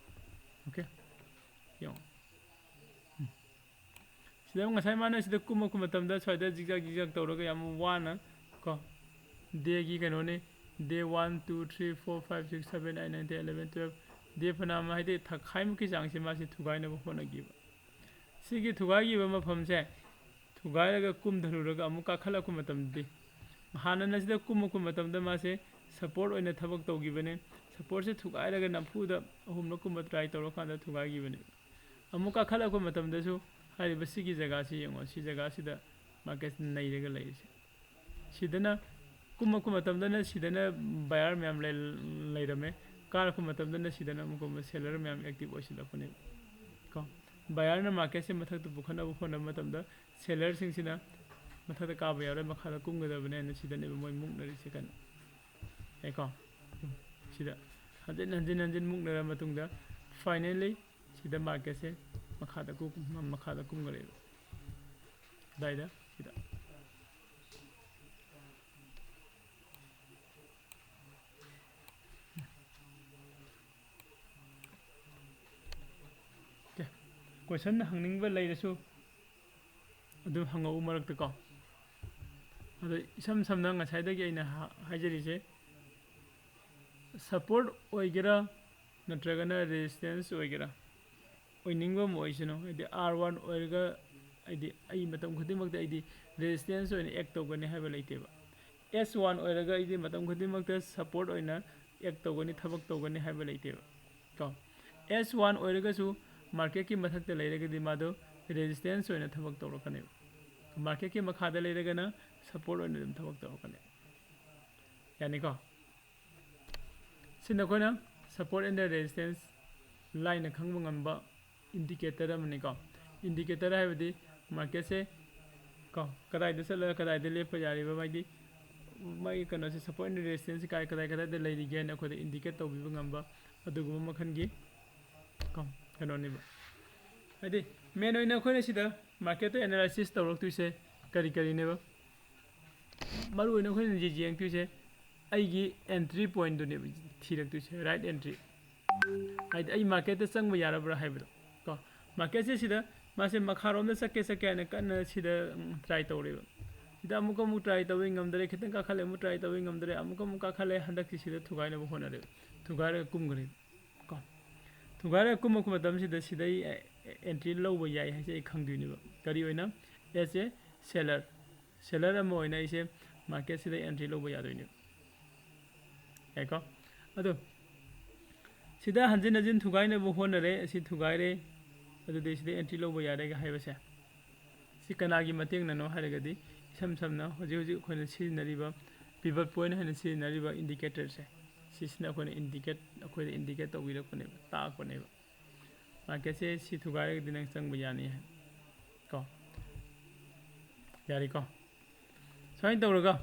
ꯑꯣꯀꯦ, ꯌꯦꯡꯉꯣ꯫ ꯎꯝ꯫ ꯁꯤꯗ ꯑꯃꯨꯛ ꯉꯁꯥꯏ ꯃꯥꯅ ꯁꯤꯗ ꯀꯨꯝꯃꯛꯄ ꯃꯇꯝꯗ ꯁ꯭ꯋꯥꯏꯗ ꯖꯤꯛꯖꯥꯛ ꯖꯤꯛꯖꯥꯛ ꯇꯧꯔꯒ ꯌꯥꯝ ꯋꯥꯅ ꯀꯣ, ꯗꯦꯒꯤ ꯀꯩꯅꯣꯅꯤ, day one, two, three, four, five, six, seven, eight, nine, ten, eleven, twelve, day ꯐꯅꯌꯥꯝ ꯍꯥꯏꯗꯤ ꯊꯥꯈꯥꯏꯃꯨꯛꯀꯤ ꯆꯥꯡꯁꯦ ꯃꯥꯁꯦ ꯊꯨꯒꯥꯏꯅꯕ ꯍꯣꯠꯅꯈꯤꯕ꯫ ꯁꯤꯒꯤ ꯊꯨꯒꯥꯏꯈꯤꯕ ꯃꯐꯝꯁꯦ ꯊꯨꯒꯥꯏꯔꯒ ꯀꯨꯝꯊꯔꯨꯔꯒ ꯑꯃꯨꯛ ꯀꯥꯈꯠꯂꯛꯄ ꯃꯇꯝꯗꯗꯤ, ꯍꯥꯟꯅꯅ ꯁꯤꯗ ꯀꯨꯝꯃꯛꯄ ꯃꯇꯝꯗ ꯃꯥꯁꯦ ꯁꯄꯣꯔꯠ ꯑꯣꯏꯅ ꯊꯕꯛ ꯇꯧꯈꯤꯕꯅꯦ꯫ ꯁꯄꯣꯔꯠꯁꯦ ꯊꯨꯒꯥꯏꯔꯒ ꯅꯝꯐꯨꯗ ꯑꯍꯨꯝꯂꯛ ꯀꯨꯝꯕ ꯇ꯭ꯔꯥꯏ ꯇꯧꯔꯀꯥꯟꯗ ꯊꯨꯒꯥꯏꯈꯤꯕꯅꯦ꯫ ꯑꯃꯨꯛ ꯀꯥꯈꯠꯂꯛꯄ ꯃꯇꯝꯗꯁꯨ ꯍꯥꯏꯔꯤꯕ ꯁꯤꯒꯤ ꯖꯒꯥꯁꯤ ꯌꯦꯡꯉꯣ, ꯁꯤ ꯖꯒꯥꯁꯤꯗ ꯃꯥꯔꯀꯦꯠꯁꯤ ꯅꯩꯔꯒ ꯂꯩꯔꯤꯁꯦ꯫ ꯁꯤꯗꯅ ꯀꯨꯝꯃꯛꯄ ꯃꯇꯝꯗꯅ ꯁꯤꯗꯅ ꯕꯥꯌꯔ ꯃꯌꯥꯝ ꯂꯩ-, ꯂꯩꯔꯝꯃꯦ, ꯀꯥꯔꯛꯄ ꯃꯇꯝꯗꯅ ꯁꯤꯗꯅ ꯑꯃꯨꯛꯀ ꯁꯦꯂꯔ ꯃꯌꯥꯝ ꯑꯦꯛꯇꯤꯚ ꯑꯣꯏꯁꯤꯜꯂꯛꯄꯅꯦꯕ ꯀꯣ꯫ ꯕꯥꯌꯔꯅ ꯃꯥꯔꯀꯦꯠꯁꯦ ꯃꯊꯛꯇ ꯄꯨꯈꯠꯅꯕ ꯍꯣꯠꯅꯕ ꯃꯇꯝꯗ ꯁꯦꯂꯔꯁꯤꯡꯁꯤꯅ ꯃꯊꯛꯇ ꯀꯥꯕ ꯌꯥꯔꯣꯏ, ꯃꯈꯥꯗ ꯀꯨꯝꯒꯗꯕꯅꯦ ꯍꯥꯏꯅ ꯁꯤꯗꯅꯦꯕ ꯃꯣꯏ ꯃꯨꯛꯅꯔꯤꯁꯦ ꯀꯟꯅ꯫ ꯌꯥꯏꯀꯣ? ꯁꯤꯗ ꯍꯟꯖꯤꯟ ꯍꯟꯖꯤꯟ ꯍꯟꯖꯤꯟ ꯃꯨꯛꯅꯔ ꯃꯇꯨꯡꯗ finally ꯁꯤꯗ ꯃꯥꯔꯀꯦꯠꯁꯦ ꯃꯈꯥꯗ ꯀꯨꯝ-, ꯃꯈꯥꯗ ꯀꯨꯝꯈ꯭ꯔꯦꯕ꯫ ꯀꯗꯥꯏꯗ? ꯁꯤꯗ꯫ ꯑꯣꯀꯦ꯫ ꯀꯣꯏꯁꯟ ꯍꯪꯅꯤꯡꯕ ꯂꯩꯔꯁꯨ ꯑꯗꯨꯝ ꯍꯪꯉꯛꯎ ꯃꯔꯛꯇꯀꯣ꯫ ꯑꯗꯣ ꯏꯁꯝ ꯁꯝꯅ ꯉꯁꯥꯏꯗꯒꯤ ꯑꯩꯅ ꯍꯥ-, ꯍꯥꯏꯖꯔꯤꯁꯦ, ꯁꯄꯣꯔꯠ ꯑꯣꯏꯒꯦꯔꯥ ꯅꯠꯇ꯭ꯔꯒꯅ ꯔꯦꯖꯤꯁꯇꯦꯟꯁ ꯑꯣꯏꯒꯦꯔꯥ, ꯑꯣꯏꯅꯤꯡꯕ ꯑꯃ ꯑꯣꯏꯁꯅꯨ, ꯍꯥꯏꯗꯤ ꯑꯥꯔ ꯋꯥꯟ ꯑꯣꯏꯔꯒ, ꯍꯥꯏꯗꯤ ꯑꯩ ꯃꯇꯝ ꯈꯨꯗꯤꯡꯃꯛꯇ ꯑꯩꯗꯤ ꯔꯦꯖꯤꯁꯇꯦꯟꯁ ꯑꯣꯏꯅ ꯑꯦꯛ ꯇꯧꯒꯅꯤ ꯍꯥꯏꯕ ꯂꯩꯇꯦꯕ꯫ ꯑꯦꯁ ꯋꯥꯟ ꯑꯣꯏꯔꯒ ꯑꯩꯗꯤ ꯃꯇꯝ ꯈꯨꯗꯤꯡꯃꯛꯇ ꯁꯄꯣꯔꯠ ꯑꯣꯏꯅ ꯑꯦꯛ ꯇꯧꯒꯅꯤ, ꯊꯕꯛ ꯇꯧꯒꯅꯤ ꯍꯥꯏꯕ ꯂꯩꯇꯦꯕ ꯀꯣ꯫ ꯑꯦꯁ ꯋꯥꯟ ꯑꯣꯏꯔꯒꯁꯨ ꯃꯥꯔꯀꯦꯠꯀꯤ ꯃꯊꯛꯇ ꯂꯩꯔꯒꯗꯤ ꯃꯥꯗꯣ ꯔꯦꯖꯤꯁꯇꯦꯟꯁ ꯑꯣꯏꯅ ꯊꯕꯛ ꯇꯧꯔꯛꯀꯅꯦꯕ꯫ ꯃꯥꯔꯀꯦꯠꯀꯤ ꯃꯈꯥꯗ ꯂꯩꯔꯒꯅ ꯁꯄꯣꯔꯠ ꯑꯣꯏꯅ ꯑꯗꯨꯝ ꯊꯕꯛ ꯇꯧꯔꯛꯀꯅꯤ꯫ ꯌꯥꯅꯤꯀꯣ? ꯁꯤ ꯅꯈꯣꯏꯅ support and resistance ꯂꯥꯏꯅ ꯈꯪꯕ ꯉꯝꯕ indicator ꯑꯃꯅꯤꯀꯣ꯫ Indicator ꯍꯥꯏꯕꯗꯤ ꯃꯥꯔꯀꯦꯠꯁꯦ ꯀꯣ, ꯀꯗꯥꯏꯗ ꯆꯠꯂꯒ ꯀꯗꯥꯏꯗ ꯂꯦꯞꯄ ꯌꯥꯔꯤꯕ, ꯃꯥꯒꯤ ꯃꯥꯒꯤ ꯀꯩꯅꯣꯁꯦ, ꯁꯞꯄꯣꯔꯠ ꯑꯦꯟ ꯔꯦꯁꯤꯁꯇꯦꯟꯁꯁꯦ ꯀꯥꯏ ꯀꯗꯥꯏ ꯀꯗꯥꯏꯗ ꯂꯩꯔꯤꯒꯦ ꯍꯥꯏꯅ ꯑꯩꯈꯣꯏꯗ ꯏꯟꯗꯤꯀꯦꯠ ꯇꯧꯕꯤꯕ ꯉꯝꯕ ꯑꯗꯨꯒꯨꯝꯕ ꯃꯈꯜꯒꯤ ꯀꯣ ꯀꯩꯅꯣꯅꯦꯕ꯫ ꯍꯥꯏꯗꯤ ꯃꯦꯟ ꯑꯣꯏꯅ ꯑꯩꯈꯣꯏꯅ ꯁꯤꯗ ꯃꯥꯔꯀꯦꯠꯇ ꯑꯦꯅꯥꯂꯥꯏꯁꯤꯁ ꯇꯧꯔꯛꯇꯣꯏꯁꯦ ꯀꯔꯤ ꯀꯔꯤꯅꯦꯕ? ꯃꯔꯨ ꯑꯣꯏꯅ ꯑꯩꯈꯣꯏꯅ ꯍꯧꯖꯤꯛ ꯌꯦꯡꯉꯛꯇꯣꯏꯁꯦ ꯑꯩꯒꯤ ꯑꯦꯟꯇ꯭ꯔꯤ ꯄꯣꯏꯟꯠꯇꯨꯅꯦꯕ ꯊꯤꯔꯛꯇꯣꯏꯁꯦ, ꯔꯥꯏꯠ ꯑꯦꯟꯇ꯭ꯔꯤ꯫ ꯍꯥꯏꯗꯤ ꯑꯩ ꯃꯥꯔꯀꯦꯠꯇ ꯆꯪꯕ ꯌꯥꯔꯕ꯭ꯔꯥ ꯍꯥꯏꯕꯗꯣ ꯀꯣ꯫ ꯃꯥꯔꯀꯦꯠꯁꯦ ꯁꯤꯗ ꯃꯥꯁꯦ ꯃꯈꯥꯔꯣꯝꯗ ꯆꯠꯀꯦ ꯆꯠꯀꯦ ꯍꯥꯏꯅ ꯀꯟꯅ ꯁꯤꯗ ꯇ꯭ꯔꯥꯏ ꯇꯧꯔꯦꯕ꯫ ꯁꯤꯗ ꯑꯃꯨꯛ ꯑꯃꯨꯛ ꯇ꯭ꯔꯥꯏ ꯇꯧꯋꯤ, ꯉꯝꯗꯔꯦ, ꯈꯤꯇꯪ ꯀꯥꯈꯠꯂꯦ, ꯑꯃꯨꯛ ꯇ꯭ꯔꯥꯏ ꯇꯧꯋꯤ, ꯉꯝꯗꯔꯦ, ꯑꯃꯨꯛ ꯑꯃꯨꯛ ꯀꯥꯈꯠꯂꯦ, ꯍꯟꯗꯛꯇꯤ ꯁꯤꯗ ꯊꯨꯒꯥꯏꯅꯕ ꯍꯣꯠꯅꯔꯦꯕ, ꯊꯨꯒꯥꯏꯔꯒ ꯀꯨꯝꯈ꯭ꯔꯦ ꯀꯣ꯫ ꯊꯨꯒꯥꯏꯔꯒ ꯀꯨꯝꯃꯛꯄ ꯃꯇꯝꯁꯤꯗ ꯁꯤꯗ ꯑꯩ ꯑꯦꯟꯇ꯭ꯔꯤ ꯂꯧꯕ ꯌꯥꯏ ꯍꯥꯏꯁꯦ ꯑꯩ ꯈꯪꯗꯣꯏꯅꯦꯕ꯫ ꯀꯔꯤ ꯑꯣꯏꯅ? ꯑꯦꯁ ꯑꯦ ꯁꯦꯂꯔ, ꯁꯦꯂꯔ ꯑꯃ ꯑꯣꯏꯅ ꯑꯩꯁꯦ ꯃꯥꯔꯀꯦꯠꯁꯤꯗ ꯑꯦꯟꯇ꯭ꯔꯤ ꯂꯧꯕ ꯌꯥꯗꯣꯏꯅꯦꯕ꯫ ꯌꯥꯏꯀꯣ? ꯑꯗꯣ ꯁꯤꯗ ꯍꯟꯖꯤꯟ ꯍꯟꯖꯤꯟ ꯊꯨꯒꯥꯏꯅꯕ ꯍꯣꯠꯅꯔꯦ, ꯑꯁꯤ ꯊꯨꯒꯥꯏꯔꯦ, ꯑꯗꯨꯗꯤ ꯁꯤꯗ ꯑꯦꯟꯇ꯭ꯔꯤ ꯂꯧꯕ ꯌꯥꯔꯦꯒ ꯍꯥꯏꯕꯁꯦ ꯁꯤ ꯀꯅꯥꯒꯤ ꯃꯇꯦꯡꯅꯅꯣ ꯍꯥꯏꯔꯒꯗꯤ, ꯏꯁꯝ ꯁꯝꯅ ꯍꯧꯖꯤꯛ ꯍꯧꯖꯤꯛ ꯑꯩꯈꯣꯏꯅ ꯁꯤꯖꯤꯟꯅꯔꯤꯕ, ꯄꯤꯚꯠ ꯄꯣꯏꯟꯠ ꯍꯥꯏꯅ ꯁꯤꯖꯤꯟꯅꯔꯤꯕ ꯏꯟꯗꯤꯀꯦꯇꯔꯁꯦ, ꯁꯤꯁꯤꯅ ꯑꯩꯈꯣꯏꯅ ꯏꯟꯗꯤꯀꯦꯠ, ꯑꯩꯈꯣꯏꯗ ꯏꯟꯗꯤꯀꯦꯠ ꯇꯧꯕꯤꯔꯛꯄꯅꯦꯕ, ꯇꯥꯛꯄꯅꯦꯕ꯫ ꯃꯥꯔꯀꯦꯠꯁꯦ ꯁꯤ ꯊꯨꯒꯥꯏꯔꯒꯗꯤ ꯅꯪ ꯆꯪꯕ ꯌꯥꯅꯤ ꯍꯥꯏ ꯀꯣ꯫ ꯌꯥꯔꯦꯀꯣ? ꯁꯨꯃꯥꯏꯅ ꯇꯧꯔꯒ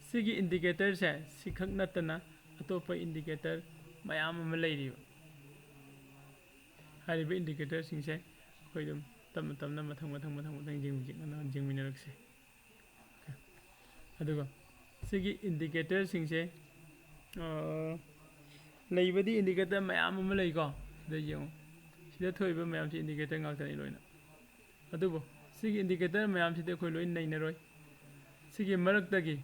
ꯁꯤꯒꯤ ꯏꯟꯗꯤꯀꯦꯇꯔꯁꯦ ꯁꯤꯈꯛ ꯅꯠꯇꯅ ꯑꯇꯣꯞꯄ ꯏꯟꯗꯤꯀꯦꯇꯔ ꯃꯌꯥꯝ ꯑꯃ ꯂꯩꯔꯤꯕ꯫ ꯍꯥꯏꯔꯤꯕ ꯏꯟꯗꯤꯀꯦꯇꯔꯁꯤꯡꯁꯦ ꯑꯩꯈꯣꯏ ꯑꯗꯨꯝ ꯇꯞꯅ ꯇꯞꯅ ꯃꯊꯪ ꯃꯊꯪ ꯃꯊꯪ ꯃꯊꯪ ꯌꯦꯡꯃꯤꯟꯅꯔꯛꯁꯦ꯫ ꯑꯗꯨꯒ ꯁꯤꯒꯤ ꯏꯟꯗꯤꯀꯦꯇꯔꯁꯤꯡꯁꯦ, ꯑ, ꯂꯩꯕꯗꯤ ꯏꯟꯗꯤꯀꯦꯇꯔ ꯃꯌꯥꯝ ꯑꯃ ꯂꯩꯀꯣ꯫ ꯁꯤꯗ ꯌꯦꯡꯉꯨ, ꯁꯤꯗ ꯊꯣꯛꯏꯕ ꯃꯌꯥꯝꯁꯤ ꯏꯟꯗꯤꯀꯦꯇꯔ ꯉꯥꯛꯇꯅꯤ ꯂꯣꯏꯅ꯫ ꯑꯗꯨꯕꯨ ꯁꯤꯒꯤ ꯏꯟꯗꯤꯀꯦꯇꯔ ꯃꯌꯥꯝꯁꯤꯗꯤ ꯑꯩꯈꯣꯏ ꯂꯣꯏ ꯅꯩꯅꯔꯣꯏ꯫ ꯁꯤꯒꯤ ꯃꯔꯛꯇꯒꯤ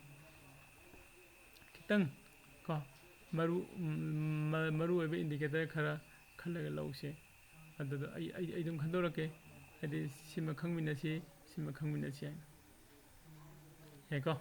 ꯈꯤꯇꯪ ꯀꯣ ꯃꯔꯨ, ꯃ-, ꯃꯔꯨ ꯑꯣꯏꯕ ꯏꯟꯗꯤꯀꯦꯇꯔ ꯈꯔ ꯈꯜꯂꯒ ꯂꯧꯁꯦ꯫ ꯑꯗꯨꯗ ꯑꯩ, ꯑꯩ, ꯑꯩ ꯑꯗꯨꯝ ꯈꯟꯗꯣꯔꯛꯀꯦ꯫ ꯍꯥꯏꯗꯤ ꯁꯤꯃ ꯈꯪꯃꯤꯟꯅꯁꯤ, ꯁꯤꯃ ꯈꯪꯃꯤꯟꯅꯁꯤ ꯍꯥꯏꯅ꯫ ꯌꯥꯏꯀꯣ?